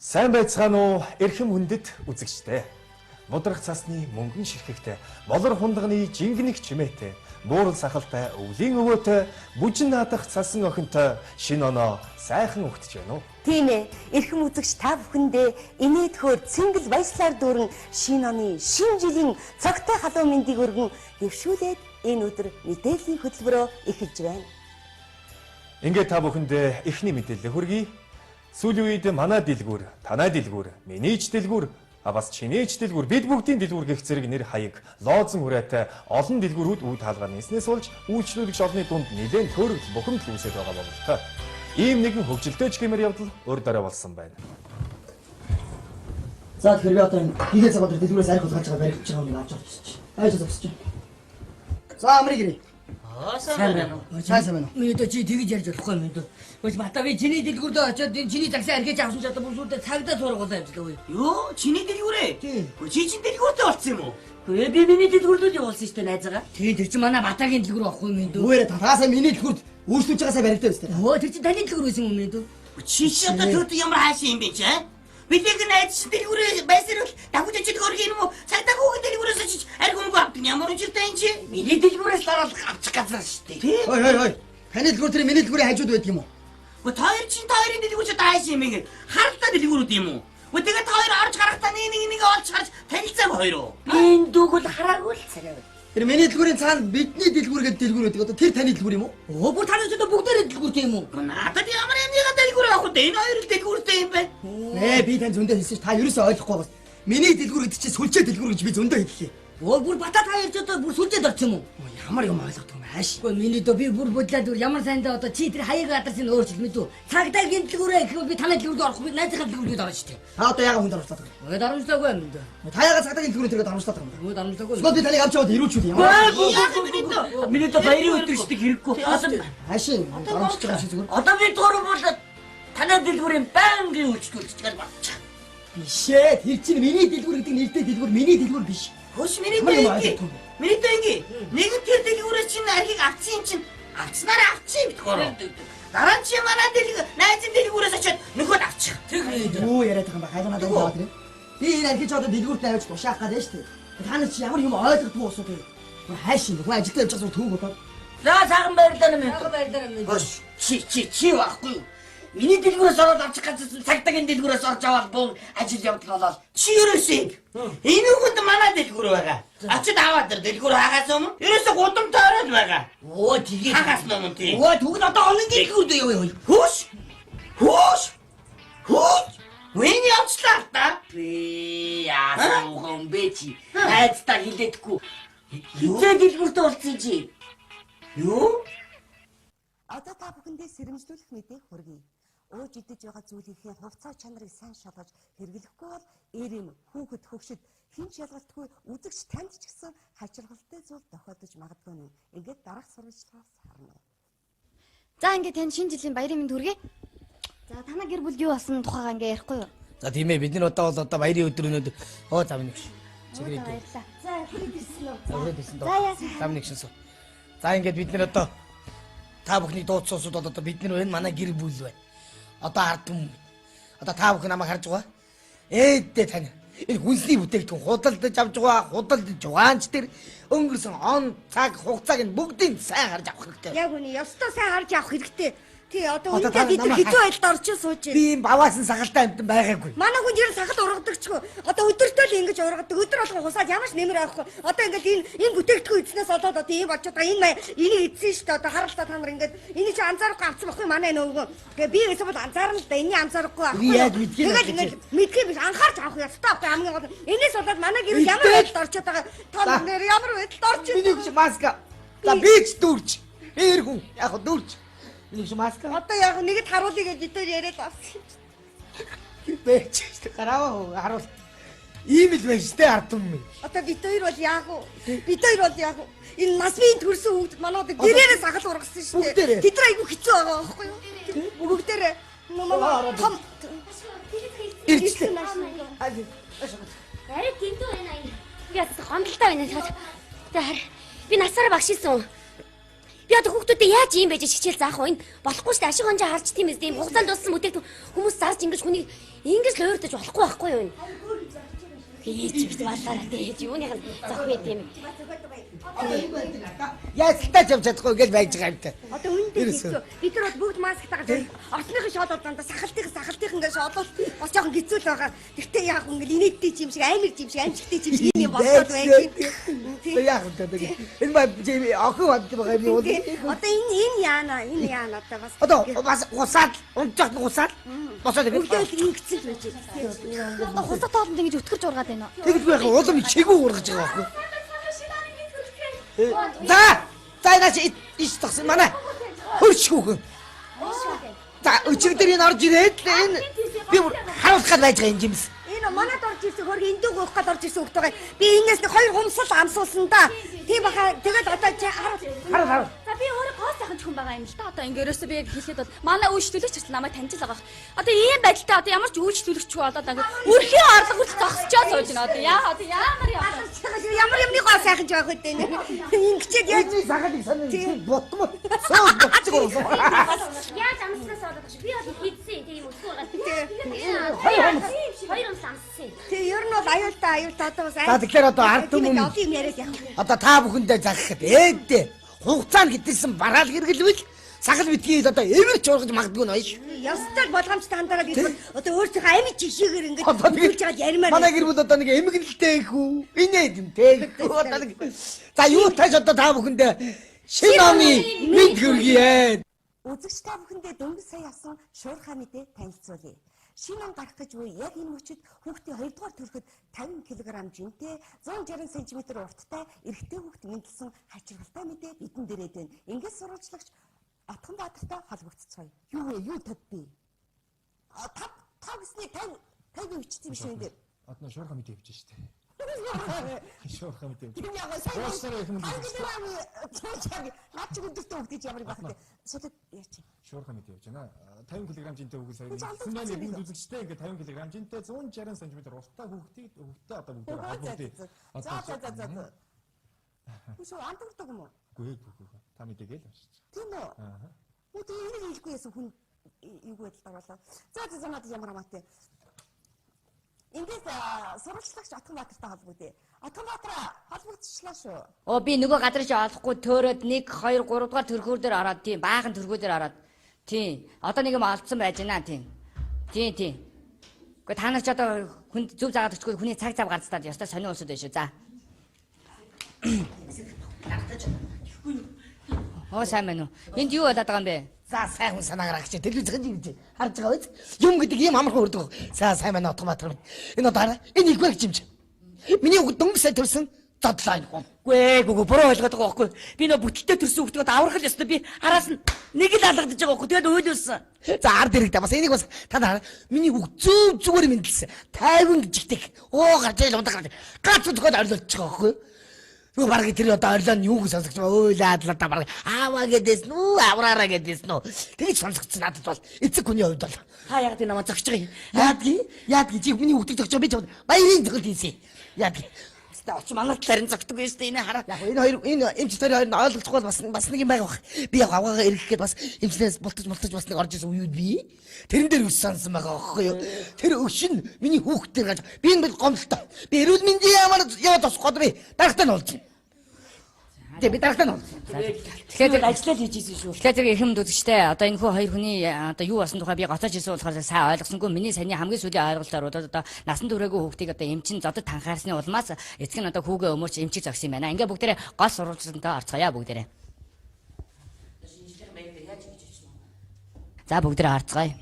Сайн байцгаана уу, эрхэм хүндэт үзэгчдээ. Мудрах цасны мөнгөн ширхэгтэй, болор хундганы жингэнэх чимээтэй, буурал сахалтай өвлийн өвөөтэй, бүжин наадах цасан охинтой шинэ оноо сайхан өгдөж байна уу? Тийм ээ, эрхэм үзэгч та бүхэндээ инээд хөөр цэнгэл баяслаар дүүрэн шинэ оны шинэ жилийн цогтой халуун мэндийг өргөн дэвшүүлээд энэ өдөр мэдээллийн хөтөлбөрөө эхэлж байна. Ингээд та бүхэндээ эхний мэдээлэл хүргэе. Сүүлийн үед манай дэлгүүр, танай дэлгүүр, миний ч дэлгүүр, а бас чиний ч дэлгүүр, бид бүгдийн дэлгүүр гэх зэрэг нэр хаяг, лоозон хүрээтэй олон дэлгүүрүүд үе таалгаар нийснээс болж үйлчлүүлэгч олонны дунд нэлээд төөрөгдөл бухимдал үүсээд байгаа бололтой. Ийм нэгэн хөгжилтэй ч гэмээр явдал өөр дараа болсон байна. За, тэгэхээр би одоо энэ хийгээ цаг өдөр дэлгүүрээс арх хулгайлж байгаа баригдаж байгаа хүнийг авч орчих. Айж зогсож. За, амрыг ирээ. Сайн байна уу? Сайн, сайн байна уу? Миний дөө, чи тэгж ярьж болохгүй юм дөө. Өч бата, би чиний дэлгүүр дээр очиод энэ чиний загсан архиж авсан ч одоо бүр сүлдээ цагдаа сургуулаа явжлаа үе. Юу? Чиний дэлгүүрээ? Тийм. Чи чин дэлгүүртэй болсон юм уу? Үгүй, би миний дэлгүүр дээр явуулсан шүү дээ найзаагаа. Тийм, тэр чинь манай батагийн дэлгүүр байхгүй юм дөө. Үгээр таасаа миний дэлгүүрт үйлчлүүлж байгаасаа баригдаа өстэй. Өө, тэр чинь таны дэлгүүр байсан юм дөө. Чи чи одоо төөд ямар хаашаа юм бэ чи? А? Бидийг найз чинь дэлгүүрээ байсаар бол дагууж очиж хөрөх юм уу? Цагдаа хүүхэн дэлгүүрээс очиж арх хөнгө авдаг нь ямар учиртай юм чи? Миний дэлгүүрээс дараалах авчих газар шүү дээ. Тийм. Ой ой ой. Таны дэлгүүр тэр миний дэлгүүрийн хажууд байдаг юм уу? Гэхдээ та хоёр чинь та хоёрын дэлгүүр чи хаашаа юм бэ? Харалтаа дэлгүүрүүд юм уу? Гэхдээ тэгээ та хоёр орж гарахтаа нэг нэг нэг олж харж танилцааг хоёроо. Би энэ дүүг бол хараагүй л царай. Тэр миний дэлгүүрийн цаана бидний дэлгүүр гэдэг дэлгүүр байдаг. Одоо тэр таны дэлгүүр юм уу? Өө, бүр таны өдөө бүгдээрээ дэлгүүр тийм үү? Надад ямар юмныгаа дэлгүүр авах вэ? Энэ хоёр л дэлгүүртэй юм байна. Нэ, би тань зөндөө хэлсэн чи та ерөөсөө ойлгохгүй байгаас. Миний дэлгүүр гэдэг чинь сүлжээ дэлгүүр гэж би зөндөө хэллээ. Өө, бүр бата, та хоёр ч одоо бүр сүлжээд орчих юм уу? Өө, ямар юм ойлгодог юм ааш. Үгүй, миний дөө, би бүр бодлоо дүр ямар сайндаа одоо чи тэр хаяг адресыг өөрчил мэдүү. Цагдаагийн дэлгүүрээ гэх юм, би танай дэлгүүрд орохгүй, би найзынхаа дэлгүүрд орно шүү дээ. Та одоо яагаад хүнд оруулаад байгаа юм? Өө, дарамжлаагүй юм дөө. Та яагаад цагдаагийн дэлгүүрээ тэргээд оруулаад байгаа юм? Өө, дарамжлаагүй. Эсвэл би таныг авч яваад ирүүлчихвэл юм. Миний дөө, баярын өдөр шүү дээ, хэрэггүй. Одоо Ааш, дарамжиж байгаа юм шиг зүгээр. Одоо би дуруу бол танай дэлгүүрийн байнгын үйлчлүүлж гэж бодчих. Биш ээ, тэр чинь миний дэлгүүр гэдэг нэртэй дэлгүүр миний дэлгүүр биш. Хөш, миний Ямар юм дөө ойлгохгүй юм бэ? Миний дөө ингээ. Нэг нь тэр дэлгүүрээс чинь архийг авсан юм чинь авцнараа авчих юм битгоороо. Дараа нь чи манай дэлгүүр найзын дэлгүүрээс очиод нөхөд авчих. Тэг миний дөө. Юу яриад байгаа юм бэ? Хайгаа надад яваад ирээ. Би энэ архич одоо дэлгүүрт авч тушаах гэдэг шүү дээ. Та нар чи ямар юм ойлгохгүй усуу вэ? Хайш юм. Хүн ажилдаа явж байгаа зүг төг удаа. За, сайхан баярлалаа нэмээ. Сайхан баярлалаа нэмээ. Хөш, чи чи чи байхгүй юу? Миний дэлгүүрээс ороод авчих газар цагдаагийн дэлгүүрээс орж аваад буу ажил явдал болоод. Чи ерөөсөө ингэ. Энэ үгэнд манай дэлгүүр байгаа. Очид аваад ир дэлгүүр хагас өмнө. Ерөөсөө гудамтай ороод байгаа. Өө, тэгээ. Хагас өмнө тий. Өө, тэгвэл одоо олон дэлгүүр дээр явъя. Хөш. Хөш. Хөш. Үн явчлаа л да. Би яасан юм бэ чи? Найздаа хилээдэггүй. Хизээ дэлгүүртэй болсон чи? Юу? Одоо та бүхэндээ сэрэмжлүүлэх мэдээ хүргэе. Ууж идэж байгаа зүйлийнхээ хувцас чанарыг сайн шалгаж хэрэглэхгүй бол эр юм хүүхэд хөгшид хэн ч ялгалтгүй үзэгч танд ч гэсэн хачирхалтай зүйл тохиолдож магадгүй нь. Ингээд дараах сурвалжлагаас харна. За, ингээд танд шинэ жилийн баярын мэнд хүргэе. За, танай гэр бүлд юу болсон тухайгаа ингээ ярихгүй юу? За, тийм ээ, бид нар одоо бол одоо баярын өдөр өнөөдөр оо зам нэг ш. Чигрээ. Баярлалаа. За, хүрээд ирсэн үү? За, хүрээд ирсэн За, доо. яасан. Зам нэг шин суу. За, ингээд бид нар одоо та бүхний дуудсан усуд бол одоо бид нар байна, манай гэр бүл байна. Одоо ард түмэн. Одоо та бүхэн намайг харж байгаа. Ээдээ тань энэ хүнсний бүтээгдэхүүн худалдаж авч байгаа, худалдаж угаанч тэр өнгөрсөн он цаг хугацааг нь бүгдийг сайн харж авах хэрэгтэй. Яг үнэ, ёстой сайн харж авах хэрэгтэй. Тий, одоо Одоо та үнэндээ бид нар намайг хэцүү байдалд орчин сууж байна. Би юм баваасан сахалтай амьтан байгаагүй. Манай хүн ер нь сахал ургадагчгүй. Одоо өдөртөө л ингэж ургадаг. Өдөр болгон хусаад ямар ч нэмэр авахгүй. Одоо ингээд энэ бүтээгдэхүүн эзнээс болоод одоо ийм болчиход байгаа. Энэ энийг эзсэн шүү дээ. Одоо харалтаа та нар ингээд энийг чи анзаарахгүй авсан байхгүй манай нөгөө. Тэгээ би байсан бол анзаарна л да. Энийг анзаарахгүй авахгүй. Би яаж мэдгийг Тэгэл авчих ингээд мэдгийг биш, анхаарч авах ёстой байхгүй хамгийн гол. Энээс болоод манай гэр бүл ямар Мэдээж. байдалд орчод байгаа. Та За. нар ямар байдалд орчод Миний өгч маска. За, би ч дүүрч. Би эр хүн. Яг хөө дүүрч. Миний өгч маска. Одоо яг нэгэд харуулъя гэж бид хоёр яриад авсан. Бэж. Гараа харуул. Ийм л байж тээ ард түмэн. Одоо бид хоёр бол яах вэ? Бид хоёр бол яах вэ? Энэ нас биеийн төрсэн хүүхд манай одоо гэрээрээ сахал ургасан шүү дээ. Бүгдээрээ. Тэд нар айгүй хэцүү байгаа байхгүй юу? Бүгдээрээ нөө том Ирчлээ. Арай дэндүү байна энэ. Би бас гомдолтой байна. За, хар. Би насаараа багш ийсэн. Би одоо хүүхдүүдэд яаж ийм байж хичээл заах вэ? Энэ болохгүй шүү дээ. Ашиг хонжоо харж тийм эс тийм хугацаанд дууссан бүтээгдэхүүн хүмүүс зарж ингэж хүнийг ингэж л ойртож болохгүй байхгүй юу энэ? Хийж бит балаараа тий юуных нь зөх вэ тийм. Яалтаа явж чадахгүй гэж байж байгаа юм та. Одоо үүндээ хэцүү. Бид нар бол бүгд масктайгаар орцныхын шоолол дандаа сахалтын ингээд шоолол бас жоохон хэцүү л байгаа. Тэгтээ яах вэ ингээд инээдтэй юм шиг амар юм шиг амжилттай юм шиг юм болоод байж. Тийм. Яах вэ тэгээ. Энэ ба охин бод байгаа юм уу? Одоо энэ яана энэ яана одоо бас одоо бас гусаад унтах гусаад босоод ингээд бүгдээ ингэсэн л байж байна. Одоо хусаа тоолонд ингэж өтгөрч ургаад байна уу? Тэгвэл яг улам чигүү ургаж байгаа байхгүй. За за энэ чи иш тагсан манай хөрч хүүхэн. За өчигдөр энэ орж ирээд л энэ би харуулах гал байж байгаа юм жимс. Энэ манад орж ирсэн хөрг эндүүг өөх гал орж ирсэн хөлт байгаа. Би энэс нэг хоёр хумсал амсуулсан да. Тийм баха тэгэл одоо чи харуул. Харуул харуул. За би өөрөө гоо сайхан хүн байгаа юм л та. Одоо ингээ ерөөсөө би яг хэлэхэд бол манай үйлчлүүлэгч хүртэл намайг таньж л байгаа. Одоо ийм байдалтай одоо ямар ч үйлчлүүлэгч болоод ингээ өрхийн орлого хүртэл зогсчоо сууж байна. Одоо яа одоо ямар яа. Ямар юмны гоо сайхан ч байх вэ нэ. Ингэчээд яаж Эний сахалыг санаа ботмоо. Суу ботцог урсан. Яаж амснаас болоод байгаа шүү. Би бол хийдсэн тийм өсгөө байгаа. Хоёр хумс амссан. Тий, ер нь бол аюултай аюултай одоо бас За тэгэхээр одоо ард түмэн олон юм яриад явах. Одоо та бүхэндээ захихад ээдээ хугацаанд гэтэлсэн бараал хэрэглэвэл сахал битгий одоо эвэрч ургаж магадгүй нь баяш. Ёстой болгоомжтой хандараад ирвэл одоо өөрсдийнхөө амь жишээгээр ингэж хөлж аваад яримаар. Манай гэр бүл одоо нэг эмгэнэлтэй их үү? Инээд юм те. Одоо нэг за юу тааш одоо та бүхэндээ шинэ оны мэд хүргье. Үзэгч та бүхэндээ дөнгөж сая авсан шуурхай мэдээ танилцуулъя. Шинэ он гарах гэж буй яг энэ мөчид хүүхдийн 2 дугаар төрөхөд 50 кг жинтэй 160 см урттай эрэгтэй хүүхд мэндэлсэн хачирхалтай мэдээ бидэн дээрээ байна. Ингээд сурвалжлагч Отгонбаатартай холбогдцгоё. Юу вэ? Юу тод би? А тав тав гэсний 50 50 бичсэн биш үү энэ дээр? Одоо шуурхай мэдээ явж штэ. Шуурхай мэдээ. Тийм яг сайн. Уучлаарай их юм дээ. Наад чи өдөртөө хүүхд гэж ямар байх вэ? Сүүлд яач. Шуурхай мэдээ явж байна. 50 кг жинтэй хүүхд сая. Гэсэн маань их үзэгчтэй ингээд 50 кг жинтэй 160 см урттай хүүхдийг хүүхдтэй одоо бүгд холбогдъё. За за за за. Үгүй андуурдаг юм уу? Үгүй ээ үгүй. Та мэдээгээ л уншиж. Тийм үү? Аа. Үгүй тийм энийг хэлэхгүй яасан хүн эвгүй байдалтай болоо. За за за надад ямар хамаатай. Эндээс сурвалжлагч Отгонбаатартай холбогдъё. Отгонбаатар холбогдчихлаа шүү. Оо би нөгөө газар чи олохгүй төөрөөд 1 2 3 дугаар төрхөөр дээр ороод тийм баахан төрхөөр дээр ороод тийм одоо нэг юм олдсон байж байна тийм. Тийм тийм. Гэхдээ та нар ч одоо хүн зөв заагаад өчгөө хүний цаг зав гарцтаад ёстой сонио улсууд байна шүү. За. Оо сайн байна уу? Энд юу болоод байгаа юм бэ? За сайн хүн санаагаар агч телевизэн жигж харж байгаа биз? Юм гэдэг ийм амархан өрдөг. За сайн байна Отгонбаатар минь. Энэ одоо хараа энэ их байх юм чи. Миний үг дөнгөж сая төрсөн зодлоо энэ хүн. Үгүй ээ гүгүү буруу ойлгоод байгаа байхгүй. Би нөө бүтэлтэй төрсөн хүүхдүүд аврах л ёстой. Би араас нь нэг л алгадаж байгаа байхгүй. Тэгээд уйлуулсан. За ард ирэгдэ бас энийг бас та нар миний үг зөв зүгээр мэдлсэн. 50 жигтэй. Оо гарч ил ундаг гарч. Гац зөхөд орилуулчих байгаа байхгүй. Юу бараг тэр одоо орилоо нь юу гэж сонсогч ба уйлаад л одоо бараг ааваа гэдээсэн үү авраараа гэдээсэн үү тэгж сонсогдсон надад бол эцэг хүний хувьд бол Та яг тийм намайг зогсож байгаа юм. яадгийг яадгийг чи миний хүүхдийг зогсож би ч баярын зохилт хийсэн яадгийг Өстө очи манай талаар нь зогтдөг юм шүү дээ. Энэ хараа. Яг энэ хоёр энэ эмчтэр хоёр нь ойлголцохгүй бол бас бас нэг юм байгаа бах. Би яг аваагаа эргэх гээд бас эмчнээс бултаж бултаж бас нэг орж исэн үеуд би тэрэн дээр өс сансан байгаа аахгүй юу. Тэр өш нь миний хүүхдээр гаж би энэ бол гомдолтой. Би эрүүл мэндийн ямар яваад тосох гээд би дарагтаа нь уулзна. Тэгээ би дарагтаа нь уулзна. Тэгэхээр Тэр ажиллаа л хийж ийсэн шүү. Тэгэхээр зэрэг ихэм үзэгчтэй одоо энэ хүү хоёр хүний одоо юу болсон тухай би гоцоож ирсэн болохоор сайн ойлгосонгүй. Миний саяны хамгийн сүүлийн ойлголтоор бол одоо насан туршаагүй хүүхдийг одоо эмчин зодод танхаарсны улмаас эцэг нь одоо хүүгээ өмөрч эмчиг зогсон юм байна. Ингээ бүгдээрээ гол сурвалжлантаа орцгоё бүгдээрээ. За бүгдээрээ орцгоё.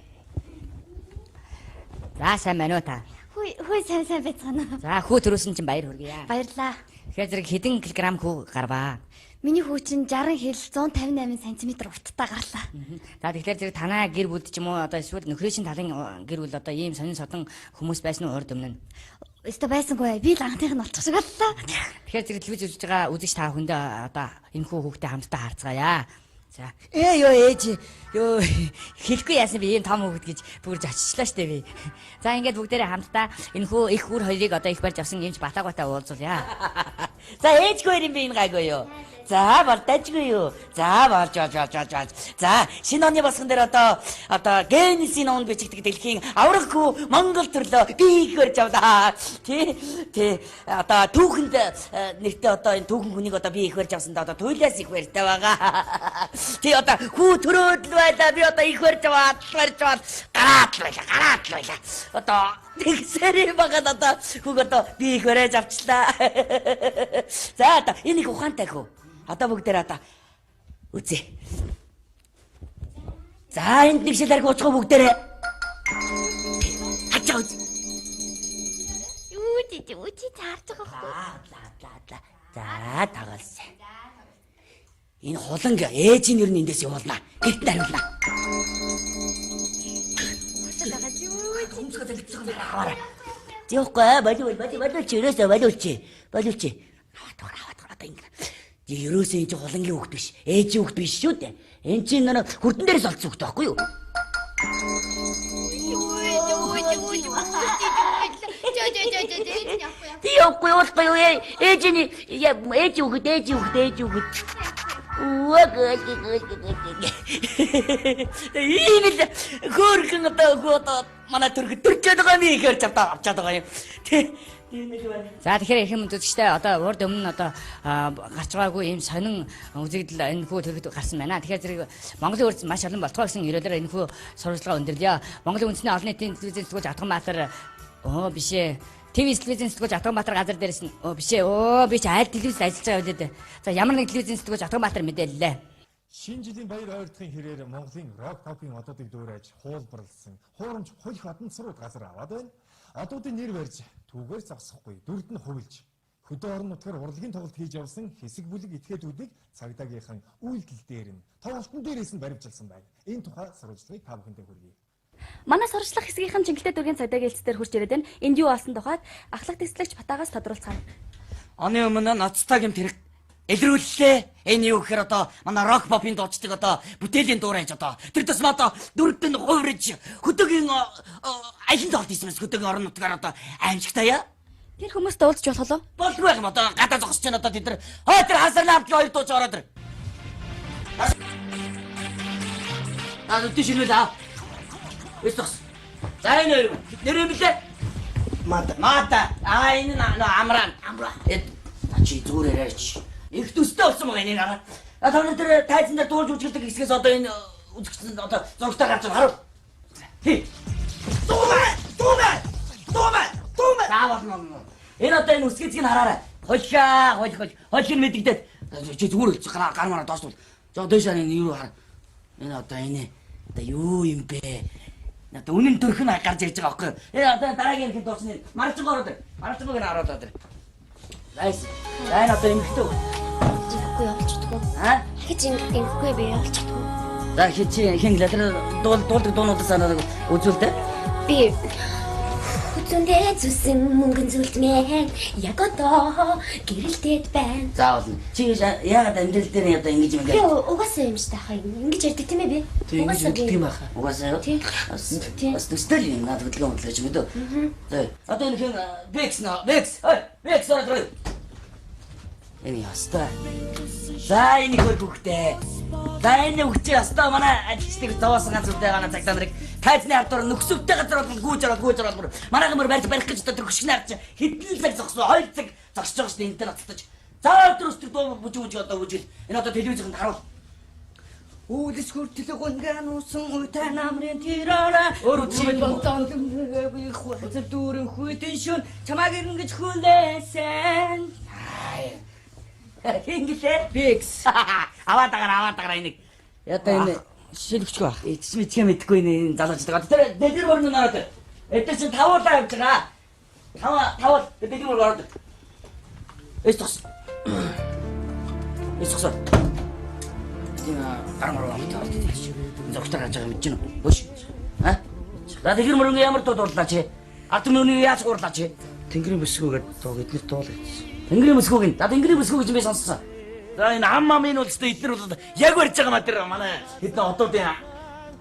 За сайн байна уу та? Хүй хүй сайн сайн байцгаана. За хүү төрөөсөн чинь баяр хүргье. Баярлаа. Тэгэхээр зэрэг хэдэн килограмм хүү гарваа? Миний хүү чинь 60 хил 158 см урттай гарлаа. За тэгэхээр зэрэг танаа гэр бүлд ч юм уу одоо эсвэл нөхрийн талын гэр бүл одоо ийм сонин содон хүмүүс байсан уу урд өмнө нь? Өстө байсангүй. Би л анхных нь болчих шиг боллоо. Тэгэхээр зэрэг телевиз үзэж байгаа үзэгч та бүхэндээ одоо энэ хүү хүүхдээ хамтдаа харцгаая. За. Ээ ёо ээж ёо хэлэхгүй яасан би ийм том хүүхэд гэж бүрж очичлаа штэ би. За ингээд бүгдээрээ хамтдаа энэ хүү их үр хоёрыг одоо их барьж авсан эмч Батаагаатай уулзуулъя. За ээжгүй юм би энэ гайгүй юу. За болдоочгүй юу? За болж болж болж болж болж. За шинэ оны босгон дээр одоо Геннисийн номонд бичигдэх дэлхийн аврах хүү Монгол төрлөө би их барьж авлаа. Тий. Тий. Одоо түүхэнд нэртэй одоо энэ түүхэн хүнийг одоо би их барьж авсандаа одоо туйлаас их барьтай байгаа. Тий одоо хүү төрөөд л байлаа. Би одоо их барьж аваад барьж аваад гараад л байлаа. Гараад л байлаа. Одоо тэгсэрээ байгаа одоо хүүг одоо би их барьж авчлаа. За одоо энэ их ухаантай хүү. Одоо бүгдээр одоо үзье. За энд нэг шил арг ууцгаа бүгдээрээ. Хачаа үз. Юу чи юу чи цаарч байгаа байхгүй. За за за. За тагалсан. Энэ хуланг ээжийн ер нь эндээс явуулнаа. Гэрт нь хариулнаа. Аваарай. Зөөхгүй болов болов болов чи ерөөсөө болов чи. Болов чи. Аваад аваад одоо ингэ. Ерөөсөө энэ чинь хулангийн хүүхэд биш. Ээжийн хүүхэд биш шүү дээ. Энэ чинь нэг хүрдэн дээрээс олдсон хүүхэд байхгүй юу? Тий явахгүй явуулахгүй юу? Ээжийн ээж хүүхэд ээж хүүхэд ээж хүүхэд. Үгүй гэл. Ийм л хөөрхөн одоо хөө одоо манай төрхөд төрчөөд байгаа юм ихээр чавтаа авчаад байгаа юм. Тий. За тэгэхээр эрхэм үзэгчтэй одоо урд өмнө нь одоо гарч байгаагүй ийм сонин үзэгдэл энэ хүү төрөхөд гарсан байна. Тэгэхээр зэрэг Монголын үрс маш олон болтугай гэсэн ерөөлөөр энэ хүү сурвалжлага өндөрлөё. Монголын үндэсний олон нийтийн телевизийн сэтгүүлч Атганбаатар өө биш ээ. ТV телевизийн сэтгүүлч Атганбаатар газар дээрс нь өө биш ээ. Өө би чи аль телевиз ажиллаж байгаа вэ дээ. За ямар нэг телевизийн сэтгүүлч Атганбаатар мэдээллээ. Шинэ жилийн баяр ойртохын хэрээр Монголын рок попын одуудыг дуурайж хуулбарласан хуурамч хулих одон царууд газар аваад байна. Одуудын нэр барьж түүгээр зогсохгүй дүрд нь хувилж хөдөө орон нутгаар урлагийн тоглолт хийж явсан хэсэг бүлэг этгээдүүдийг цагдаагийнхан үйлдэл дээр нь тоглолтын дээрээс нь баривчилсан байна. Энэ тухай сурвалжлагыг та бүхэндээ хүргэе. Манай сурвалжлах хэсгийнхэн Чингэлтэй дүүргийн цагдаагийн хэлцээр хурж ирээд байна. Энд юу болсон тухайд ахлах тэслэгч Батагаас тодруулцгаая. Оны өмнө ноцтой гэмт хэрэг илрүүллээ. Энэ юу гэхээр одоо манай рок попын дуучдаг одоо бүтээлийн дуурайж одоо тэр тусмаа одоо дөрөвдөн хувирж хөдөөгийн аялын тоглолт хийсэн мэс хөдөөгийн орон нутгаар одоо аимшигтай яа. Тэр хүмүүст уулзч болох уу? Болдгүй байх юм одоо гадаа зогсож байна одоо тэд нар. Хой тэр хасар наамтлын хоёр дууч ороод ир. Аа нүдэн ширмэл аа. Эс зогс. За энэ хоёр нэр юм блэ? Мада. Мада. Аа энэ нөө амраа. Амраа. Э чи зүгээр яриач. Их төстэй болсон байгаа энийг хараа. А та нар тэр тайзан дээр дуулж үжиглдэг хэсгээс одоо энэ үзэгчсэн одоо зурагтай гарч байгаа харуул. Хий. Дуумай! Дуумай! Дуумай! Дуумай! За болно. Энэ одоо энэ үсгэцгийг хараарай. Холхаа, хол хол. Холхин мэдэгдээд чи зүгээр үлдчих гар гар мараа доош тул. За дээш энэ юу хар. Энэ одоо энэ одоо юу юм бэ? Одоо үнэн төрх нь гарч ирж байгаа байхгүй юу? Энэ одоо дараагийн хэн дуусны марчгоо ороод ир. Марчгоог нь ороод ир. Найс. За энэ одоо эмхтэй. Ингэхгүй явуулчихдаггүй. Аа? Хэж ингэхгүй би явуулчихдаггүй. За хин чи хин гэлээ тэр дуулдаг дуунуудаас санааг үзүүл дээ. Би хүзүндээ зүсэн мөнгөн зүлдмэн яг одоо гэрэлтэд байна. За болно. Чи яагаад амьдрал дээр одоо ингэж юм Би ингэ? угаасаа юм шүү дээ хаа. Ингэж ярьдаг тийм ээ би. Тэг ингэж би. юм аха. Угаасаа юу? Тийм. Бас Тийм. бас төстэй л юм наад хөдөлгөөн хөдлөж юм дөө. За одоо энэ хин Бэкс нөө Бэкс. Ой Бэкс ороод ирээ. Энэ ястай. За энэ хөр хүүхдээ. За энэ хүүхд чи ястай манай ажилчдыг зовоосон ганц үедээ манай цагдаа нарыг тайзны ардуур нөхсөвтэй газар болгон гүйж ороод гүйж ороод бүр манайхан мөр барьж барих гэж одоо тэр хөшгөний ард чи хэдэн цаг зогсон 2 цаг зогсож байгаа шүү дээ энтэй ноцтож. За өдөр өстөр дуу бүжиг бүжиг одоо бүжиг энэ одоо телевизэнд харуул. Үлс хүртэл гунган усан уйтай намрын тэророо Өөр үзсэн байх юм уу? Бодон хуцар дүүрэн хүйтэн шүн чамааг ирнэ гэж хүлээсэн. Хингэлээ. Бэкс. Аваад агаар аваад агаар энийг. Одоо энэ шилвчгүй байх. Ичс мэдхээ мэдхгүй энэ залуучдаг. Одоо тэр дэлгэр борно ороод. Эдгээр чинь тавуулаа явж байгаа. Тава тавуул дэлгэр борно ороод. Эс тос. Эс тос. Тийм гар мөр аваад ороод ирж. Зогтор гарч байгаа мэдэж байна уу? Хөш. А? За дэлгэр мөрөнгө ямар дуу дуурлаа чи? Ард мөрөнийг яаж гуурлаа чи? Тэнгэрийн бүсгүй гэдэг дуу эдгээр дуулаа гэсэн. Тэнгэрийн бүсгүй гин. За тэнгэрийн бүсгүй гэж би сонссон. За энэ ам амын бол өстой эднэр бол яг барьж байгаа маа тэр манай хэдэн одуудын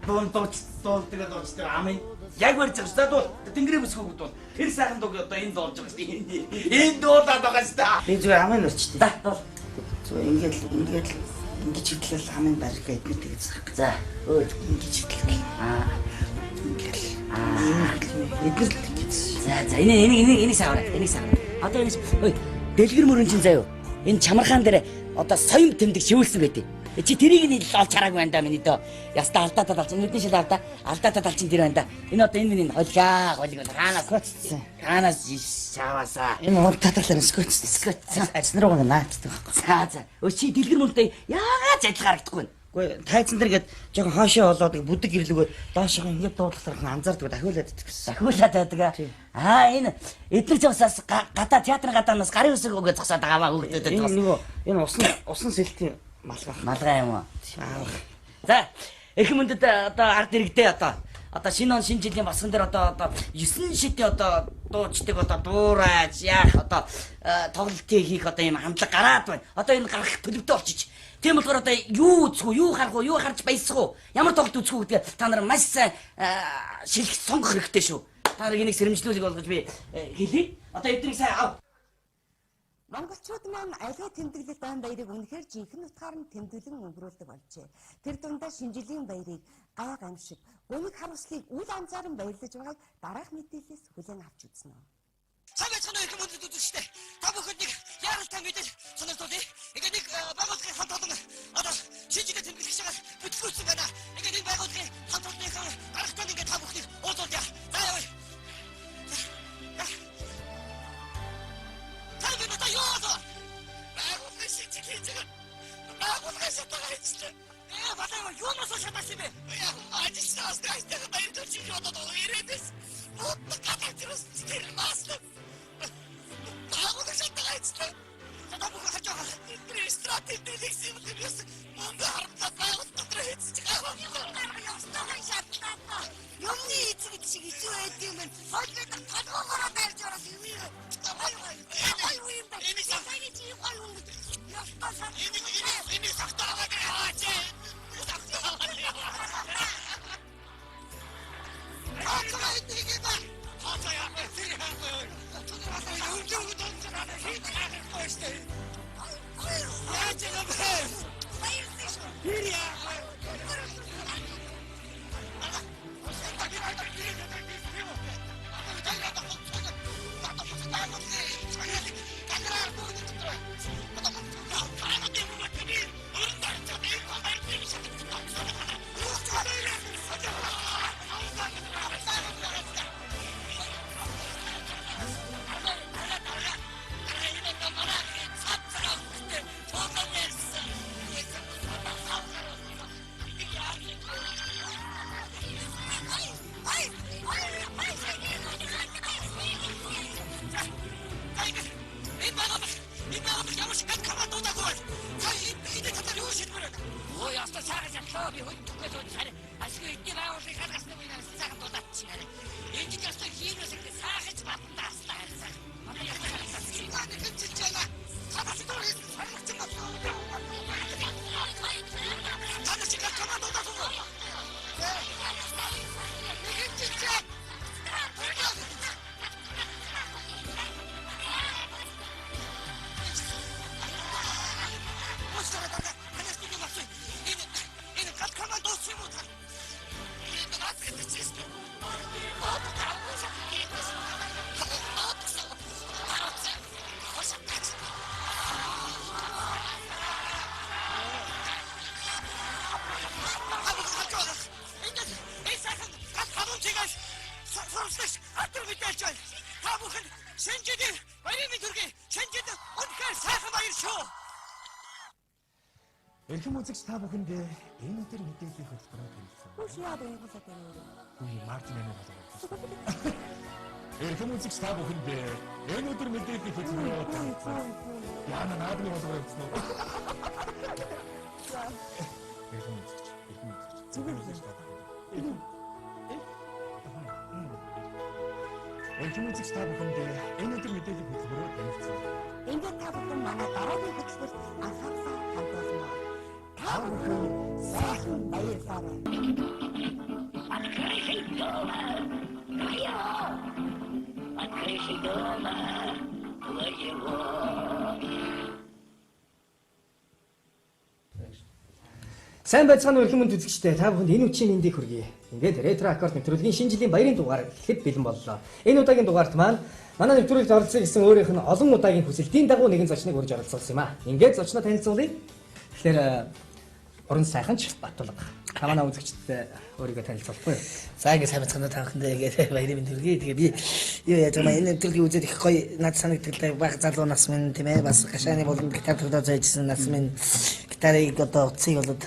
дуун дууч дуулдаг дуучдаг амын яг барьж байгаа шүү. За дуул тэнгэрийн бүсгүй гэдэг бол тэр сайхан дууг одоо энэ дуулж байгаа шүү. Энэ дуулаад байгаа шүү. Би зүгээр амын өрчтэй. За дуул. Зөв ингээд ингээд ингэж хэдлэл хамгийн барилга эднэр тэгэж заах. За, өөр ингэж хэдлэл. Аа. Ингээд. Аа. Эднэр л тэгэж. За, за энэ энийг энийг энийг савраа. Энийг савраа. Одоо энэ ой, дэлгэр мөрөн чинь заяо. Энэ чамархаан дээр одоо соём тэмдэг шивүүлсэн байдیں۔ Чи тэрийг нь олж хараагүй байна да миний дөө. Яста алдаатад алчин нүдний шил алдаа. Алдаатад алчин тэр байна да. Энэ одоо энэ миний холигаа холиг бол хаанаас Скотчсан. хаанаас шаваасаа. Энэ унтаатарлаа скотчсан. Скотчсан. Арьсан руугаа наацдаг байхгүй. За за. Өө чи дэлгэр мөрөнтэй яагаад ч адилхан харагдахгүй вэ? Үгүй тайзан дээр гээд жоохон хоошоо болоод бүдэг гэрлэгөө доошоо ингээд дуудлахаар анзаардаг дахиулаад идэх гэсэн. Дахиулаад байдаг. Аа энэ эдгээр ч бас гадаа театрын гадаанаас гарын үсэг өгөө зогсоод байгаа маа хүүхдүүдэд Энэ бас. нөгөө энэ усан усан сэлтийн малгай. Малгай юм уу? Аа. За эрхэм мөндөд одоо ард иргэдээ одоо шинэ он шинэ жилийн босгон дээр одоо 9 шидийн одоо дуучдаг одоо дуурайж яах одоо тоглолтыг хийх одоо юм хандлага гараад байна. Одоо энэ гарах төлөвтэй болчих. Тийм болохоор одоо юу үзэх үү, юу харах уу, юу харж баясах уу, ямар тоглолт үзэх үү гэдгээ та нар маш сайн шилэх сонгох хэрэгтэй шүү. Та нарыг энийг сэрэмжлүүлэг болгож би хэлье. Одоо эднийг сайн ав. Монголчууд маань аливаа тэмдэглэлт айн баярыг үнэхээр жинхэнэ утгаар нь тэмдэглэн өнгөрүүлдэг болжээ. Тэр дундаа шинэ жилийн баярыг гай гамшиг, гуниг харуулслыг үл анзааран баярлаж байгааг дараах мэдээллээс хүлээн авч үзнэ. Сайн байцгаана уу их мөндөд үзэгчтэй. Та бүхэнд нэг яаралтай мэдээлэл сонирхолтой. Ингээд нэг байгууллагын хамт олон одоо шинэ жилээ тэмдэглэж байгаа бүтлгүүцсэн байна. Ингээд энэ байгууллагын хамт олонныхон дарагтай ингээд та бүхнийг уулзуулъя. За явъя. Та ингээд одоо юу болов? Байгууллагын шинэ жил хийж байгаа. Байгууллагын шатгаа хийчихлээ. Балаа юунаас шатаасан юм бэ? Ажилчнаас гайхдаг баярлаж чи одоо ирээдээс мод гадаг тэр маслаа. Байгууллага шатгаа хийчихлээ. Та бүхэн харж байгаа. Ресторан дэлгэсэн юм дээрээс мөнгө харамлаад байгууллага дотор хийчих байгаа. Шатлаа. Юмны эзэг гэдэг шиг хэцүү байд юм байна. Хойлоо толгоогоороо дайрч ороод юм юм. Гой гой. Гой юм байна. Энийг Энийг чи гой юм. Ёстой шат. Энийг энийг сахтаа аваад яваач. Сахтаа аваад яваа. Тооцоо энийг юм ба. Тооцоо яах вэ? Тэр яах вэ? Өндөр өндөр хийж яахгүй шүү дээ. Яаж юм бэ? Тэр яах вэ? Эрхэм үзэгч та бүхэндээ энэ өдөр мэдээллийн хөтөлбөрөөр танилцсан. Хүүш яа байгуулаад байна вэ? Үгүй Мартин амин болоод. Эрхэм үзэгч та бүхэндээ энэ өдөр мэдээллийн хөтөлбөрөөр танилцсан. Яна наадмын болгоор явцсан уу? Эрхэм үзэгч, эрхэм үзэгч. Зүгээр үзэгч та бүхэндээ. Эрхэм үзэгч та бүхэндээ энэ өдөр мэдээллийн хөтөлбөрөөр танилцсан. Ингээд та бүхэн манай дараагийн хөтөлбөрт анхаарлаа хандуулна. Та бүхэн сайхан баярлалаа. Откройся дома, твоего. Сайн байцгаана уу эрхэм хүнд үзэгчдээ. Та бүхэнд энэ үчийн мэндийг хүргэе. Ингээд Ретро Аккорд нэвтрүүлгийн шинэ жилийн баярын дугаар эхлэхэд бэлэн боллоо. Энэ удаагийн дугаарт маань манай нэвтрүүлэгт оролцъё гэсэн өөрийнх нь олон удаагийн хүсэлтийн дагуу нэгэн зочныг урьж оролцуулсан юм аа. Ингээд зочноо танилцуулъя. Тэгэхээр уран сайхан ч Батулга. Та манай үзэгчдэд өөрийгөө танилцуулахгүй юу? За ингээд сайн байцгаана та бүхэндээ ингээд баярын мэнд хүргэе. Тэгээ би юу яаж байгаа энэ нэвтрүүлгийг үзээд их гоё над санагддаг баг залуу нас минь тийм бас гашааны болон гитар тоглож байжсэн нас минь гитарыг одоо утсыг болоод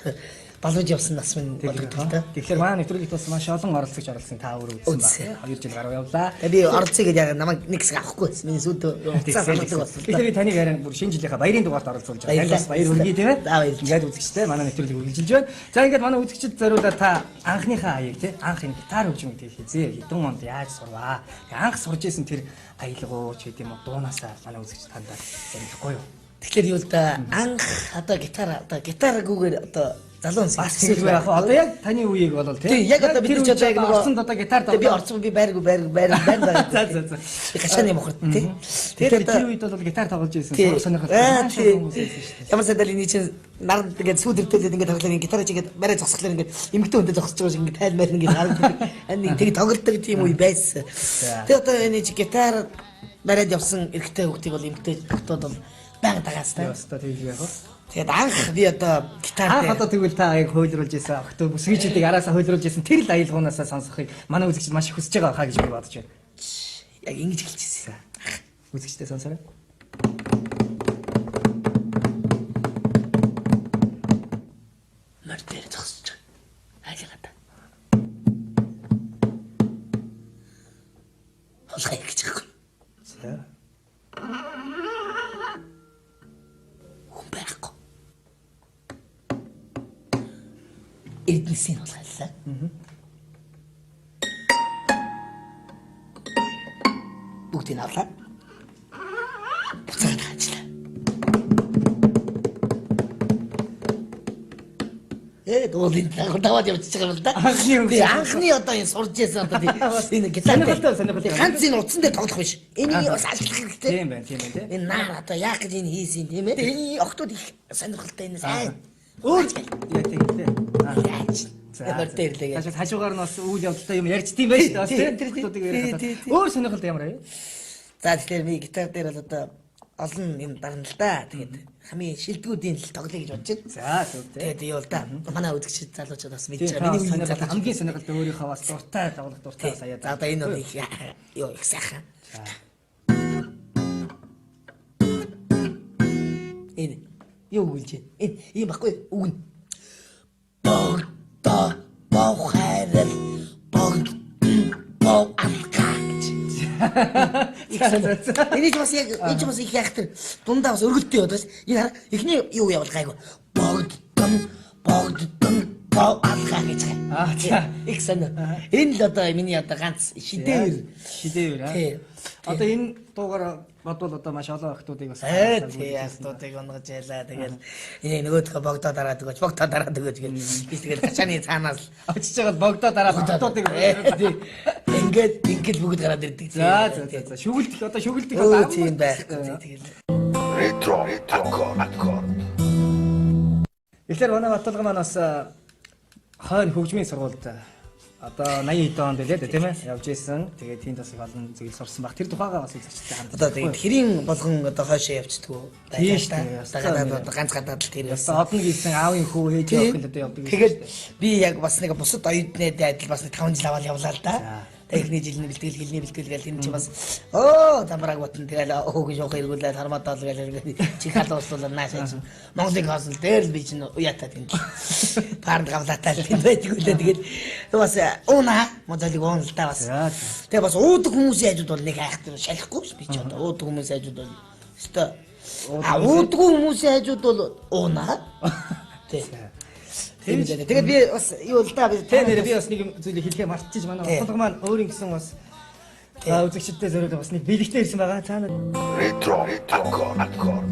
балууж явсан нас минь болгодог та. Тэгэхээр манай нэвтрүүлэгт бас маш олон оролцогч оролцсон та өөрөө үзсэн байна. 2 жил гаруй явлаа. Тэгээ би оролцъё гэдээ яг намайг нэг хэсэг авахгүй байсан. Миний сүйд утсаа санаадаг болсон. Тэгэхээр би таныг харин бүр шинэ жилийнхаа баярын дугаарт оролцуулж байгаа. Танд бас баяр хүргэе тийм ээ. За баярлалаа. Ингээд үзэгчтэй манай нэвтрүүлгийг үргэлжилж байна. За ингээд манай үзэгчд зориулаад та анхныхаа аяыг тий анх энэ гитар хөгжим гэдгийг хизээ хэдэн онд яаж сурваа. Тэгээ анх сурж исэн тэр аялга уу ч гэдэм үү дуунаасаа манай үзэгч танд зориулахгүй юу? Тэгэхээр юу л да анх одоо гитар одоо гитаргүйгээр одоо залуу Бас хэрэггүй яг одоо яг таны үеийг бол тий. Яг одоо бид ч одоо яг нөгөө Орцонд одоо гитар Би орцсон би байргүй байргүй байр байр байгаа. За за за. Би гашааны мохорт тий. Тэгэхээр тэр үед бол гитар тоглож байсан сурах сонирхолтой маш олон хүмүүс байсан шүү дээ. Ямар сандал энэ чинь наранд ингээд сүү дэртүүлээд ингээд тоглоод ингээд гитараа чи ингээд барай зогсохлоор ингээд эмгтэн хүнтэй зогсож байгаа шиг ингээд тайл майл ингээд харагддаг. Ань нэг тэг тоглолдог тийм үе байсан. Тэгээ одоо энэ чи гитар бариад явсан эрэгтэй хүүхдийг бол эмгтэн хүүхдүүд бол байнга дагаастай. Ёстой тэгж яг. Тэгээд анх би одоо гитар Анх одоо тэгвэл та яг хуйлруулж исэн охтоо бүсгийчүүдийг араасаа хуйлруулж исэн тэр л аялгуунаасаа сонсохыг манай үзэгчид маш их хүсэж байгаа хаа гэж би бодож байна. Яг ингэж эхэлчихсэн. Үзэгчдээ сонсоорой. Морь дээр зогсож байгаа. Айлгаа та. Хулгай гэж байгаа. За. Хүн байхгүй. Эрдэнэсийн хулгайлаа. Бүгдийг авлаа. Буцаад хаачлаа. Дуулын дагуу даваад явчихж байгаа юм л да. Анхны Би анхны одоо энэ сурж байсан одоо би энэ гитар Сонирхолтой, сонирхолтой. Ганц энэ утсан дээр тоглох биш. Энийг бас ашиглах хэрэгтэй. Тийм байна, тийм байна тий. Энэ наар одоо яах гэж энэ хийсэн тийм ээ. Энэ охтууд их сонирхолтой энэ сайн. Өөр Яг тийм тий. яаж. Морь дээр лээ. Цаашаа хажуугаар нь бас үйл явдалтай юм ярьж тийм байж шүү дээ. Бас тийм охтуудыг ярих. Өөр сонирхолтой ямар вэ? За тэгэхээр би гитар дээр бол одоо олон юм дарна л да. Тэгээд хамгийн шилдэгүүдийн л тоглоё гэж бодож байна. За зөв тий. Тэгээд юу л да. Манай үзэгчид залуучууд бас мэдж Тийм байгаа. миний Миний үеийн сонирхолтой залуучууд хамгийн сонирхолтой өөрийнхөө бас дуртай тоглох дуртай бас аяа. За одоо энэ бол их юу их сайхан. Энэ юу өгүүлж байна? Энэ ийм баггүй үг нь. Богдо бохайрал богд бог алга гэж. Энийг бас яг энэ ч бас их яах тэр дундаа бас өргөлттэй яваад байна. Энэ хара эхний юу явал гайгүй. Богддон богддон бог алга гэж байгаа. Аа за. Их сонио. Энэ л одоо миний одоо ганц шидэвэр. Шидэвэр аа. Тий. Одоо энэ дуугаар бодвол одоо маш олон охтуудыг бас Тий, охтуудыг онгож ялаа. Тэгэл энийг нөгөөдхөө богдоо дараад өгөөч, богдоо дараад өгөөч гэж би тэгэл гачааны цаанаас л очиж байгаа богдоо дараад охтуудыг тий. Ингээд ингээд бүгд гараад ирдэг. За за за за шүгэлдэх одоо шүгэлдэх Өө тийм байхгүй. Тэгэл Ретро Аккорд. Тэгэхээр манай Батулга маань бас хойно хөгжмийн сургуульд одоо 80 хэдэн онд лээ тийм ээ явж исэн. Тэгээд тэнд бас их олон зүйл сурсан баг. Тэр тухайгаа бас үзэгчтэй хандаж. Одоо тэгээд хэрийн болгон одоо хойшоо явцдаггүй Тийм шүү дээ. Одоо гадаад одоо ганц гадаад л тэр Ястаа одно гэсэн аавын хүү ээж явах л одоо явдаг. Тэгээд би яг бас нэг бусад оюутны адил бас нэг 5 жил аваад явлаа л да. Тэгээд эхний жил нь бэлтгэл, хэлний бэлтгэл гээл энэ чи бас оо замбрааг батна тэгэл хөөгөн шуухаа эргүүлээд хармаад ол гээл чи халууслуулаад наашаа чинь Монголын консул дээр л би чинь уяатаа тэнд парнд гавлаатай л тэнд байдаг үлээ тэгэл бас уунаа мозолиг уун л да бас. Тэгээ бас уудаг хүмүүсийн хажууд бол нэг айхтар шалахгүй ш би чи одоо уудаг хүмүүсийн хажууд бол өстой а уудгүй хүмүүсийн хажууд бол уунаа. Тий. Тийм л ээ. Тэгээд би бас юу л да би Тэ нэрээ би бас нэг юм зүйлийг хэлэхээ мартчих манай Батулга маань өөрийн гэсэн бас үзэгчдэд зориулаад бас нэг бэлэгтэй ирсэн байгаа. Цаана Ретро Аккорд.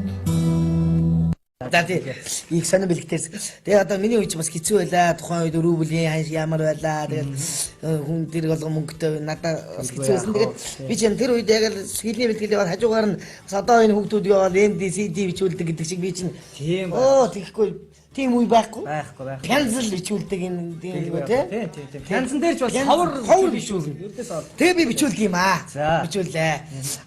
За тий. Их сонир бэлэгтээс. Тэгээ одоо миний үе чи бас хэцүү байлаа. Тухайн үед рублийн ханш ямар байлаа. Тэгээд хүн тэр болгон мөнгөтэй надад бас хэцүү байсан. Тэгээд би чинь тэр үед яг л хэлний бэлтгэл яваад хажуугаар нь бас одоо энэ хүүхдүүд яваад MD CD бичүүлдэг гэдэг шиг би чинь тийм оо тэгэхгүй Тийм үе байхгүй. Байхгүй байхгүй. Пянзал бичүүлдэг энэ тийм үү те. Тийм тийм тийм. Пянзан дээр ч бас ховор ховор бичүүлнэ. Ердөөс ол. Тэгээ би бичүүлдэг юм аа. За. Бичүүллээ.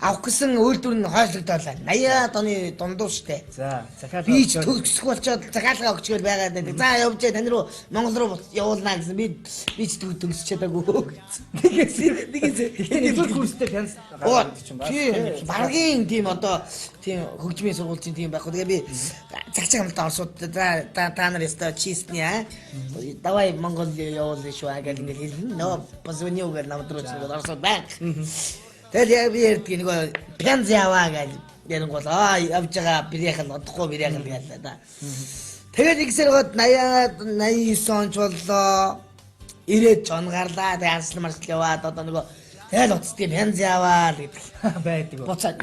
Авах гэсэн үйлдвэр нь хойшлогдоолаа. 80-аад оны дундуур штэ. За, захиалга. Би ч төгсөх болчоод захиалга өгч гээл байгаа даа. За явж тань руу Монгол руу явуулнаа гэсэн. Би би ч төгсөж чадаагүй гэсэн. Тэгээс тэгээс. Гэхдээ нэгдүгээр курстэй пянз гараад ирдэг юм байна. Тийм. Баргийн тийм одоо тийм хөгжмийн сургуулийн тийм байхгүй. Тэгээ би цагч хамтаа орсууд за та нар өстой чистний аа. Давай Монгол явуулна шүү аа гэл ингээл хэлнэ. Нөө позвоню гэл намд руу чинь орсууд байг. Тэгэл яг би ярьдаг нөгөө пянз яваа гэл ярингуул аа явж байгаа биряхал одохгүй биряхал гээл да. Тэгэл ихсэр гот 80 89 онч боллоо. 90-ад жон гарлаа. Тэгээ ансал марсал яваад одоо нөгөө тэгэл уцдгийг пянз яваа л гэдэг байдаг. Буцаад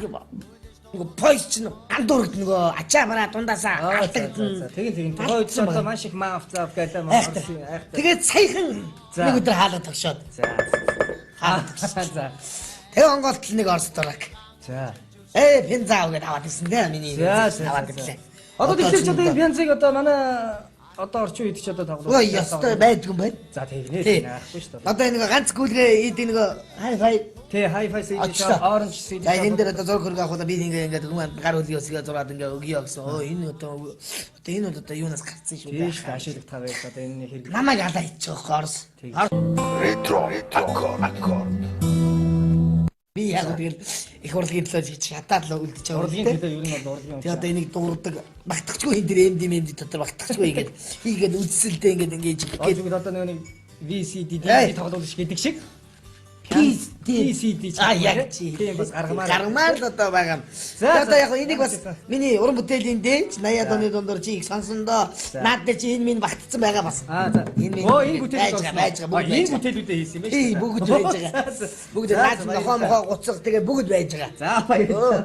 нөгөө пойс чинь гандуурд нөгөө ачаа бараа дундаасаа алдагдана. Тэгин тэгин. Тухайн үед одоо маш их маав заав гэлээ Монголын айхтар. Тэгээд саяхан нэг өдөр хаалга тогшоод. За. Хаалга тогшоод. За. Тэгээ Монголд л нэг Орос дураг. За. Ээ пянзаа гэдэг аваад ирсэн дээ миний. Аваад ирлээ. Одоо тэгэхээр ч одоо энэ пянзыг одоо манай одоо орчин үед ч одоо тоглох. Ой ёстой байдгүй юм байна. За тэгнэ байхгүй шүү дээ. Одоо энэ нэг ганц гүйлгээ ийд нэг хай-фай Тий, hi-fi CD shop, orange CD. За энэ дээр одоо зураг хөргө авах би ингээ ингээд хүмүүс гар үлгийн өсгөө зураад ингээ өгье гэсэн. Өө энэ одоо одоо энэ бол одоо юунаас гарцсан шүү дээ. Тийм шүү ашиглах байж одоо энэ хэрэг. Намайг алаа хийчих واخ Орос. Retro Accord. Би яг тэгэл их урлагийн төлөө хийж шатаад л үлдэж байгаа. Урлагийн төлөө ер нь бол урлагийн. Тэгээ одоо энийг дуурдаг багтахчгүй энэ дэр MD MD дотор багтахчгүй ингээд хийгээд үдсэлдээ ингээд ингээд гээд одоо нэг VCD DVD тоглуулж гэдэг шиг PCD А яг чи. Тийм бас гаргамаар. Гаргамаар л одоо байгаа юм. За одоо яг энийг бас миний уран бүтээлийн дэнч 80-ад оны дундуур чи их сонсондоо наад дээр чи энэ минь багтцсан байгаа бас. Аа за. Энэ минь. Оо энэ бүтээлүүд байж байгаа бүгд. Энэ бүтээлүүдээ хийсэн юм байна шүү дээ. Бүгд байж байгаа. Бүгд наад нохоо мохоо гуцаг тэгээ бүгд байж байгаа. За баярлалаа.